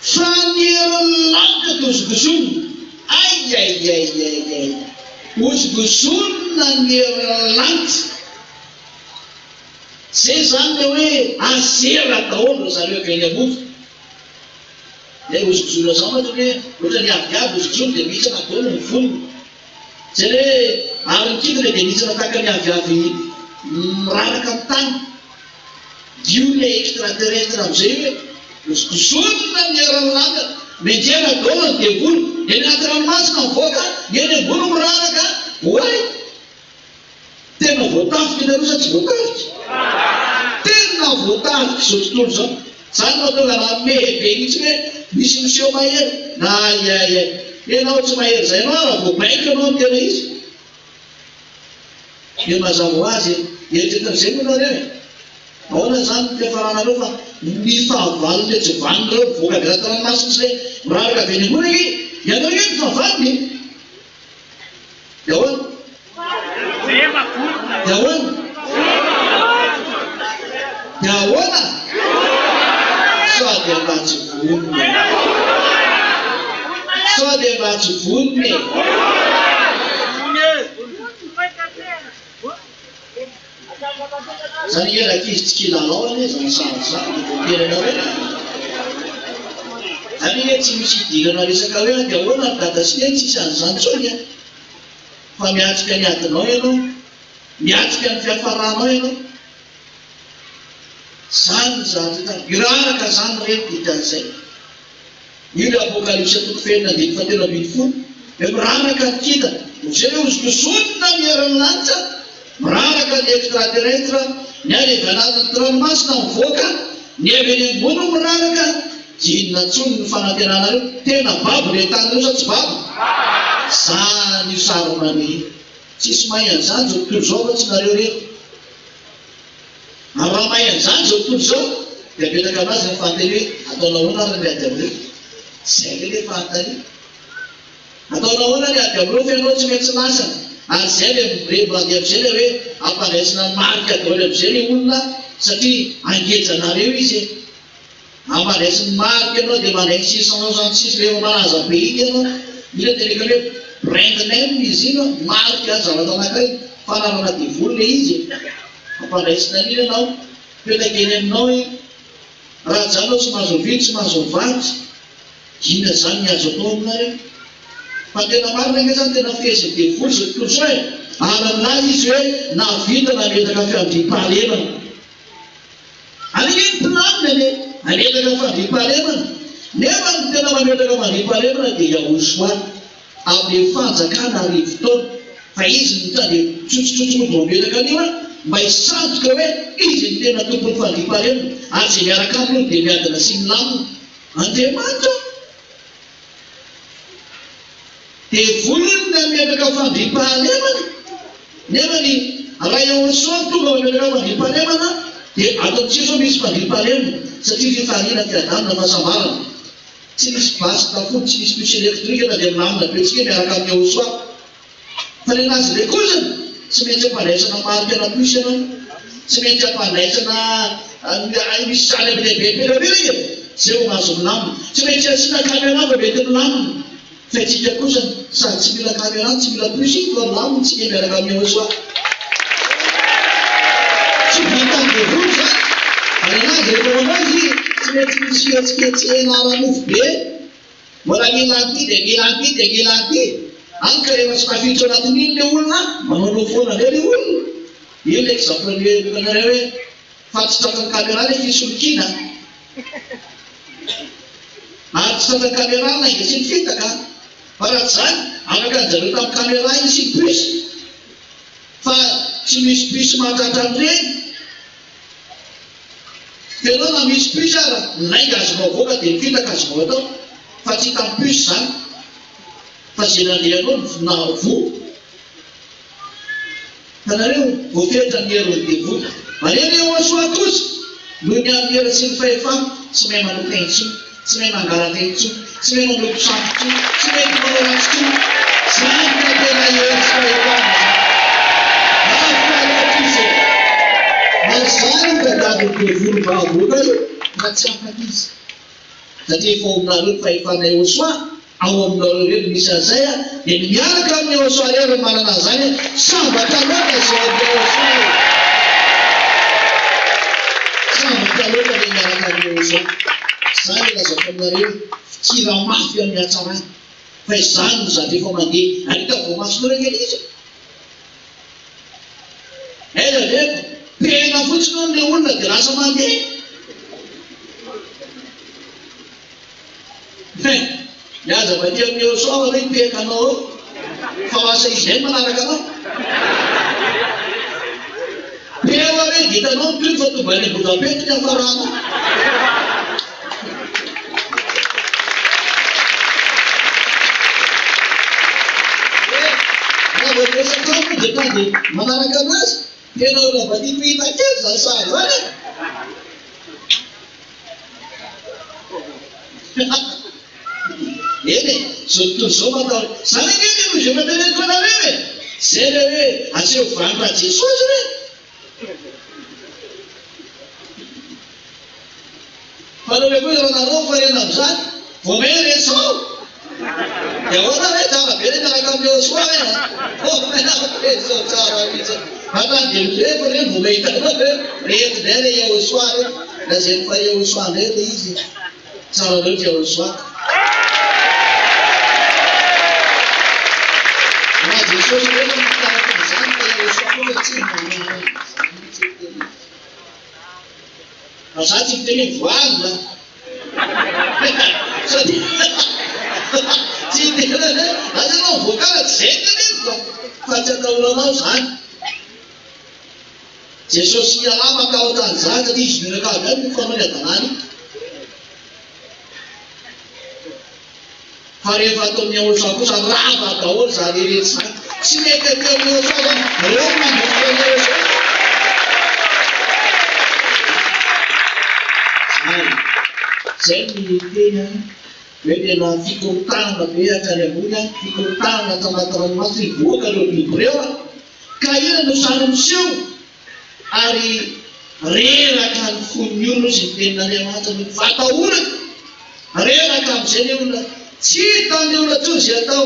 Fa ny herin'ny lanitra dia hozongozonina. Aiaiaiaiai! Hozongozonina ny herin'ny lanitra. Zay zany le hoe azera daholo ry zareo avy any ambony. Ilay hozongozonina zany mantsy hoe ohatran'ny aviavy hozongozonina dia mihintsana daholo ny voniny. Zay le hoe ary ny kintana dia mihintsana tahaka ny aviavy miraraka amin'ny tany. Io ilay extraterrestre amin'izay hoe hozongozonina ny eran'ny lanitra. Mianjera daholo ny devoly. Ny any anaty ranomasina mivoaka, ny eny ambony miraraka. Oay! Tena voatafika nareo sa tsy voatafika? Tena voatafika izao tontolo izao. Zany mahatonga nanome be mihitsy hoe misy miseho mahery. Ay ay ay. Enao tsy mahery zay enao raha voabaiko enao no tena izy. Dia mazava ho azy e. Eritreretin'izay moa nareo e. Ahoana izany ny fiafaranareo fa ny fahavalon'ilay tsy vanona ireo mivoaka avy anaty ranomasina sy ilay miraraka avy eny ambony ange ianareo ange no fahavalony e. Dia ahoana? Dia ahoana? Dia ahoana? Sao dia mba tsy vonona e? Sao dia mba tsy vonona e? Zany nge rankizy tsy kilalao anie zany sary zany dia voatery anareo e! Zany nge tsy misy idirana resaka hoe ady ahoana ry dada sy neny tsisy an'izany intsony a! Fa miatrika ny adinao ianao, miatrika ny fiafaranao ianao. Zany ny zavatra hitany. Miraraka zany ireny dikan'izay. Io ilay Apokalypsy toko fahenina andininy fahatelo ambin'ny folo, hoe miraraka ny kintana. Ohatran'izay hoe hozongozonina ny herin'ny lanitra, miraraka ny extraterrestre, ny avy avy anatin'ny ranomasina mivoaka, ny avy eny ambony no miraraka, dia inona intsony ny fanantenanareo? Tena babo ilay tany ireo sa tsy babo? Zany io sarona io. Tsisy mahay an'izany izao tontolo izao fa tsy nareo irery. Ary raha mahay an'izany izao tontolo izao dia apetraka aminazy ny fanontaniana hoe ataonao ahoana ary ny miady amin'ireo? Izay ve ilay fanontaniana? Ataonao ahoana ny ady amin'ireo fa ianao tsy maintsy lasana? Ary izay ilay miremby mandeha amin'izay ilay hoe ampandraisina ny marika daholo amin'izay ilay olona satria hangeja anareo izy e! Ampandray sy ny marika ianao dia mandray ny 666 rehefa malaza be iny ianao. Iny teneniko anao hoe brand name izy iny an, marika zavatra anankiray, fananana devoly ilay izy e. Ampandraisina an'iny ianao, mipetraka eny aminao iny. Raha ajanona ao tsy mahazo mividy, tsy mahazo mivarotra. Inona izany ny azo atao aminareo? Fa ny tena marina ange izany tena fehezin'ny devoly izao tontolo izao e. Ary nilaza izy hoe nahavita nametraka fiandriampahalemana. Ary ange ny planiny anie hametraka fandriampahalemana, nefa ny tena mametraka fandriampahalemana dia Yahushua amin'ilay fanjakana arivotaona, fa izy no mitady tsotsotsotso mody mametraka an'io an, mba hisandoka hoe izy no tena tompon'ny fandriampahalemana, ary izay miaraka aminy hono dia miadana sy milamina. Andriamanitra ô! Devoly no nametraka fandriampahalemana, nefa ny Ray ao an-tsoa no tonga mametraka fandriampahalemana, dia ato amintsika izao misy fandriampahalemana, satria fifaliana, fiadanana, fahasambarana. Tsy misy basy tafody, tsy misy puce électrique na dia milamina be tsika miaraka amin'i Yahosoa. Fa ny anazy indray kosa, tsy maintsy ampandraisana marika na puce ianao, tsy maintsy ampandraisana misy sary be dia be mipelaperaka e, zay vao mahazo milamina. Tsy maintsy asiana caméra vao mety milamina. Fa isika kosa sady tsy mila caméra no tsy mila puce fa milamina isika miaraka amin'i Yehosua. Tsy vitan'ny devoly izany. Ary anazy rehefa manao izy, tsy maintsy misy fihetsiketsehana ara-nofo be. Mbola mila an'ity dia mila an'ity dia mila an'ity. Any ka rehefa tsy tafiditra ao anatin'iny ilay olona, manaonao foana indray ilay olona. Io ilay exemple noheriko anareo hoe fa tsy tratran'ny caméra ilay fisolokiana. Ary tsy tratran'ny caméra ny lainga sy ny fitaka. Fa raha tsy izany, afaka an-jareo tamin'ny caméra iny sy ny puce. Fa tsy misy puce mahatratra an'ireny. Ianao na misy puce ara, ny lainga azonao avoaka dia ny fitaka azonao atao, fa tsy hitan'ny puce izany fa izay nandehanao no nahavoa. Hitanareo, voafetra ny herin'ny devoly. Ary eny Yehosua kosa, noho ny amin'ny hery sy ny fahefana, tsy mahay manota intsony, tsy mahay mangalatra intsony, tsy mahay manompo sampy intsony, tsy mety manao ratsy intsony. Izany no tena hery sy fahefana izany. Mahafaly loatra izy e! Ary izany no tadiavin'ny devoly mba havoaka io, fa tsy afaka izy. Satria efa ao aminareo ny fahefana Yehosua, ao aminareo irery no misy an'izay, dia ny miaraka amin'i Yehosua irery no manana an'izany, sambatra loatra izao amin'i Yehosua e! Sambatra loatra ilay miaraka amin'i Yehosua. Izany no lazaiko aminareo, fikira mafy amin'ny hatsarana, fa izany no zatra efa mandeha, ary hita voamasonareo ange ilay izy e! Aiza ve ko? Pehina fotsiny hono ilay olona dia lasa mandeha. Hein! Ny aza mba aty amin'ny eo soa aloha hipehaka anao eo fa lasa izy indray manaraka anao. Peho ary dia hitanao ny tohiny fa tonga any Ambohidrapeto ny hafaranao. Raha vao miresaka aminy dia tonga dia manaraka anazy. Tena olona mba tiako hita kely izany sary izany e! Eny e, izao tontolo izao matahotra. Izany ange ny illusion teneniko anareo e! Zay le hoe aseho vanona Jesosy ve? Fa nareo koa raha nareo variana amin'izany, vao may resy ao. Dia ahoana hoe tsara be le miaraka amin'i Yehosua hoe a? Vao may resy ao tsara mihitsy. Hatrany dia mirevo ireny vao mahita anao hoe reto indray le Yehosua reto. Lazainy fa Yehosua indray le izy. Tsara loatra Yehosua. Raha Jesosy irery no mitarika an'izany fa Yehosua koa tsy manana an'izany mihitsy ny tenany. Fa za tsy miteny hoe voalina sao dia tsy hiteny hoe lasa ianao mivoaka any, tsy zay no teneniko fa tsy atahoranao zany. Jesosy sy Allah matahotra an'izany satria izy mianakavy ihany no fanao ny hadalana io. Fa rehefa ataon'i Yahoshuah kosa rava daholo izany rehetra izany. Tsy mety aty amin'i Yahoshuah izany. Reo no mandositra an'i Yahoshuah. Zay. Zay ny teny an. Hoe tena fikorontanana be hatrany ambony an, fikorontanana hatrany anaty ranomasina hivoaka ireo biby ireo an. Ka inona no sary miseho? Ary reraka ny fon'ny olona hozy ny tenin'Andriamanitra noho ny fahatahorana. Reraka amin'izay ny olona, tsy hitan'ny olona intsony izay atao.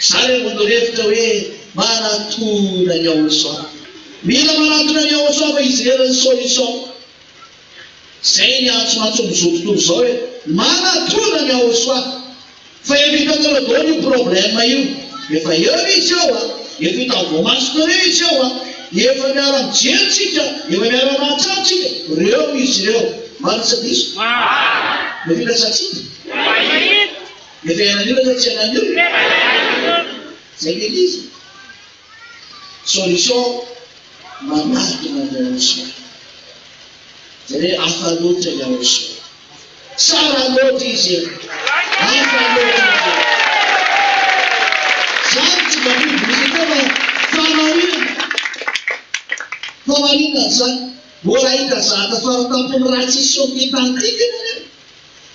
Izaho re manoro hevitra hoe manatona an'i Yahosoa. Mila manatona an'i Yahosoa fa izy irery ny solution. Izay ny antsoantso amin'izao tontolo izao hoe manatona an'i Yahosoa. Fa efa hitanareo daholo io problème io, efa eo izy eo a, efa hitan'ny voamasonareo izy eo a, efa miara mijery tsika, efa miara mahatsapa tsika, reo izy ireo, marina sa diso? Efa hita sa tsy hita? Efa iainan'ny olona sa tsy iainan'ny olona? Zay le izy. Solution manatona an'i Yahosoa. Zay hoe hafa loatra Yahosoa. Tsara loatra izy e! Hafa loatra izy e! Zany tsy mba publicité fa famarinana. Famarinana zany. Mbola hahita zahatra faratampony ratsy hisy eo amin'ity tany ity ve nareo?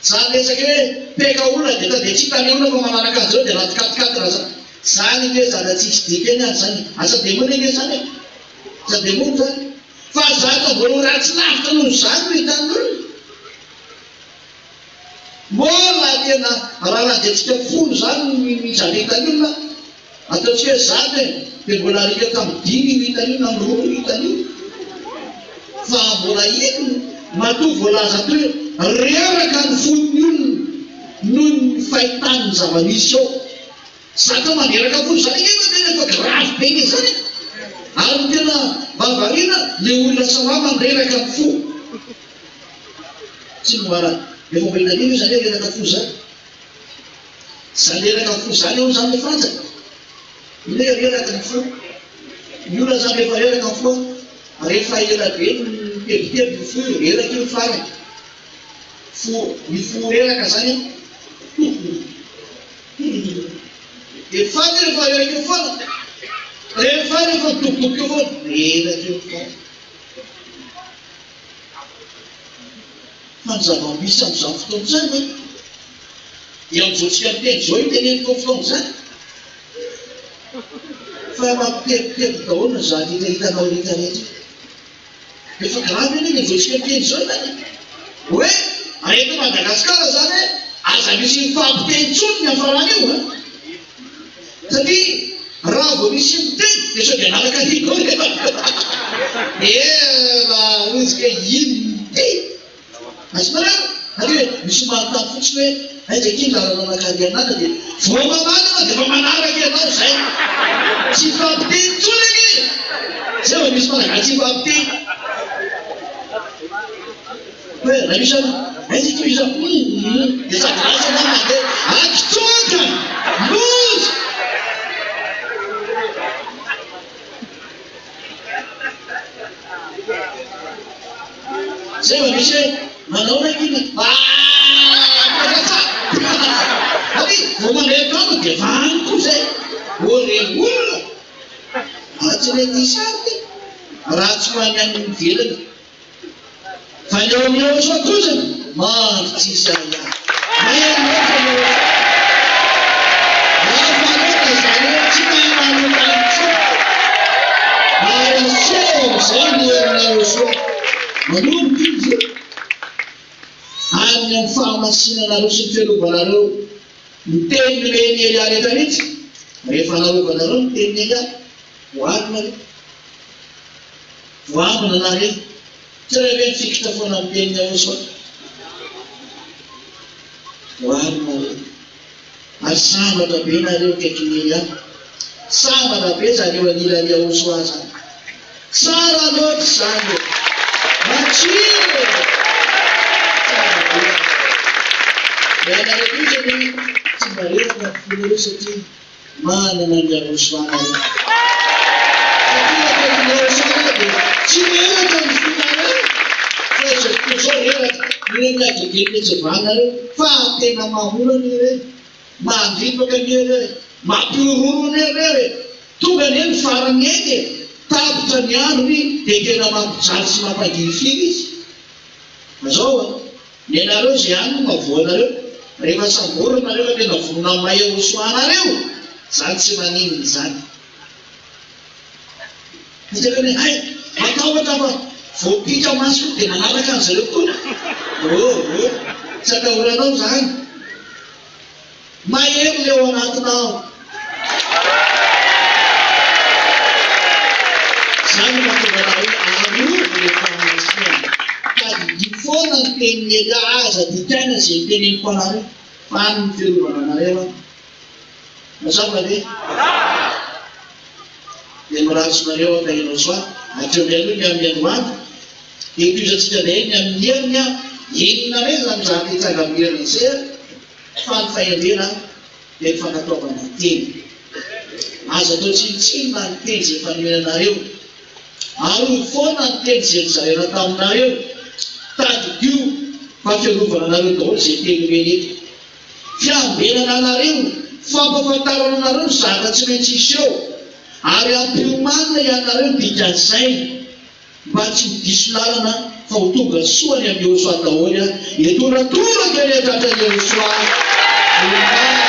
Zany resaka hoe peka olona dia ta dia tsy hitan'ny olona fa manaraka azy eo dia anaty quat-quatre zany. Zany nge zany tsisy dikany ary zany. Asa demony ange zany e! Asa demony zany. Fa zatra mbola ho ratsy lavitra noho izany no hitan'ny olona. Mbola tena raha nanjetsika folo izany ny zavatra hitan'ny olona, ataontsika hoe zato e, dia mbola alika tamin'ny dimy io hitany io na ny roa io hitany io. Fa mbola inona? Matoa voalaza toy hoe reraka ny fon'ny olona noho ny fahitany ny zava-misy eo. Zatra mandreraka fo zany ange fa tena efa grave be nge zany e! Ary ny tena mahavariana le olona salama mireraka ny fo. Tsy mba efa mba hitan'io ve zany hoe reraka fo zany? Zany reraka fo zany hono zany le frantsa? Iny hoe reraka ny fo. Ny olona zany rehefa reraka ny fo an, rehefa ela be no mitebiteby ny fo io, reraka io ny farany. Fo, ny fo reraka zany an, Dia faly rehefa reraka eo foana. Rehefa faly rehefa midobodoboka eo foana. Reraka eo foana. Fa ny zava-misy amin'izany fotoana izany an, dia amin'izao tsika miteny izao io teneniko amin'ny fotoana izany, fa mampitebiteby daholo ny zavatra hitanao rehetra rehetra. Efa grave anie le voatsika miteny zao zany e! Hoe raha eto Madagascar zany hoe aza misy mifampiteny intsony ny hafarana io an! Satria raha vao misy miteny dia sao dia hanaraka an'iny koa rehefa avy eo. Dia mba hoy inona ity? Azonareo? Satria hoe misy manontany fotsiny hoe aiza akia ny lalana mankany Anana dia vao mamaly ianao dia efa manaraka ianao izay. Tsy hifampiteny intsony anie e! Zay vao misy malagasy tsy hifampiteny. Hoe raha misy any aiza akia iza hum dia sady lasa ianao mandeha. Akitsoka! Loza! Zay vao misy hoe manao hoe inona ah Ary vao mandray trano dia efa any koa zay. Ô re olona! Raha tsy mety hisarika, raha tsy ho any any ivelany. Fa ny ao amin'ny Yahoshuah kosa mandry tsisy ahiahy. Mahery loatra ny Yahoshuah. Hafa loatra izany hoe tsy mahay manota intsony. Izay ny herin'i Yahoshuah. Manomboka izy io. Ary ny amin'ny fahamasinanareo sy ny fiarovanareo ny teny nomen'i Elia rehetra rehetra, rehefa narovanareo ny tenin'i Elia, voaro nareo. Voambina nareo. Tsy re ve mifikitra foana amin'ny tenin'i Yahoshuah? Voaro nareo. Ary sambatra be nareo akaikin'i Elia. Sambatra be zareo anilan'i Yahoshuah zany. Tsara loatra izany e! Matsiro e! Tsara be. Ianareo kosa anie tsy mba reraka ny fonareo satria manana an'i Yahoshuah nareo. Satria akaikin'i Yahoshuah nareo dia tsy reraka ny fonareo. Fa izao fotoana izao reraka noho ny hagegeny etsy avanareo fa tena mahora anie ireny. Mandripaka anie ireo e! Mampihorohoro anie ireo e! Tonga anie ny faran'ny ainy e! Tapitra ny androny dia tena mampijaly sy mampangirifiry izy. Fa zao an! Ny anareo izay any no mahavoa anareo, rehefa samborina nareo fa tena vonona may ho soahanareo, zany tsy maninona izany. Hitanareo hoe hay! Matahotra fa voapika maso dia nanaraka an'zareo koa. Oh oh! Tsy atahoranao izany. Mahery le ao anatinao. Izany no mahatonga anah hoe arovy le fahamasinana. Tadidio foana ny tenin'i Elia, aza dikaina izay teneniko anareo fa any ny fiarovana anareo aho. Mazava ve? Dia mirary nareo aho tahinao soa hatreo mialoha ny amin'ny androany. Dia tohizantsika indray ny amin'ny heriny an, inona indray izany zavatra hitranga amin'ny heriny izay an? Fa ny fahendrena dia ny fankatoavana ny teny. Aza atao tsinontsinona ny teny izay efa nomena anareo. Arovy foana ny teny izay nozaraina taminareo. Tadidio fa fiarovana anareo daholo izay teny omena eto. Fiambenana anareo, fampahafantarana anareo ny zavatra tsy maintsy hiseho, ary ampiomanina ianareo ny dikan'izay. Mba tsy ho diso lalana fa ho tonga soa any amin'i Yehosua daholo an! Etoratoraka eny an-tratran'i Yehosua voninahitra.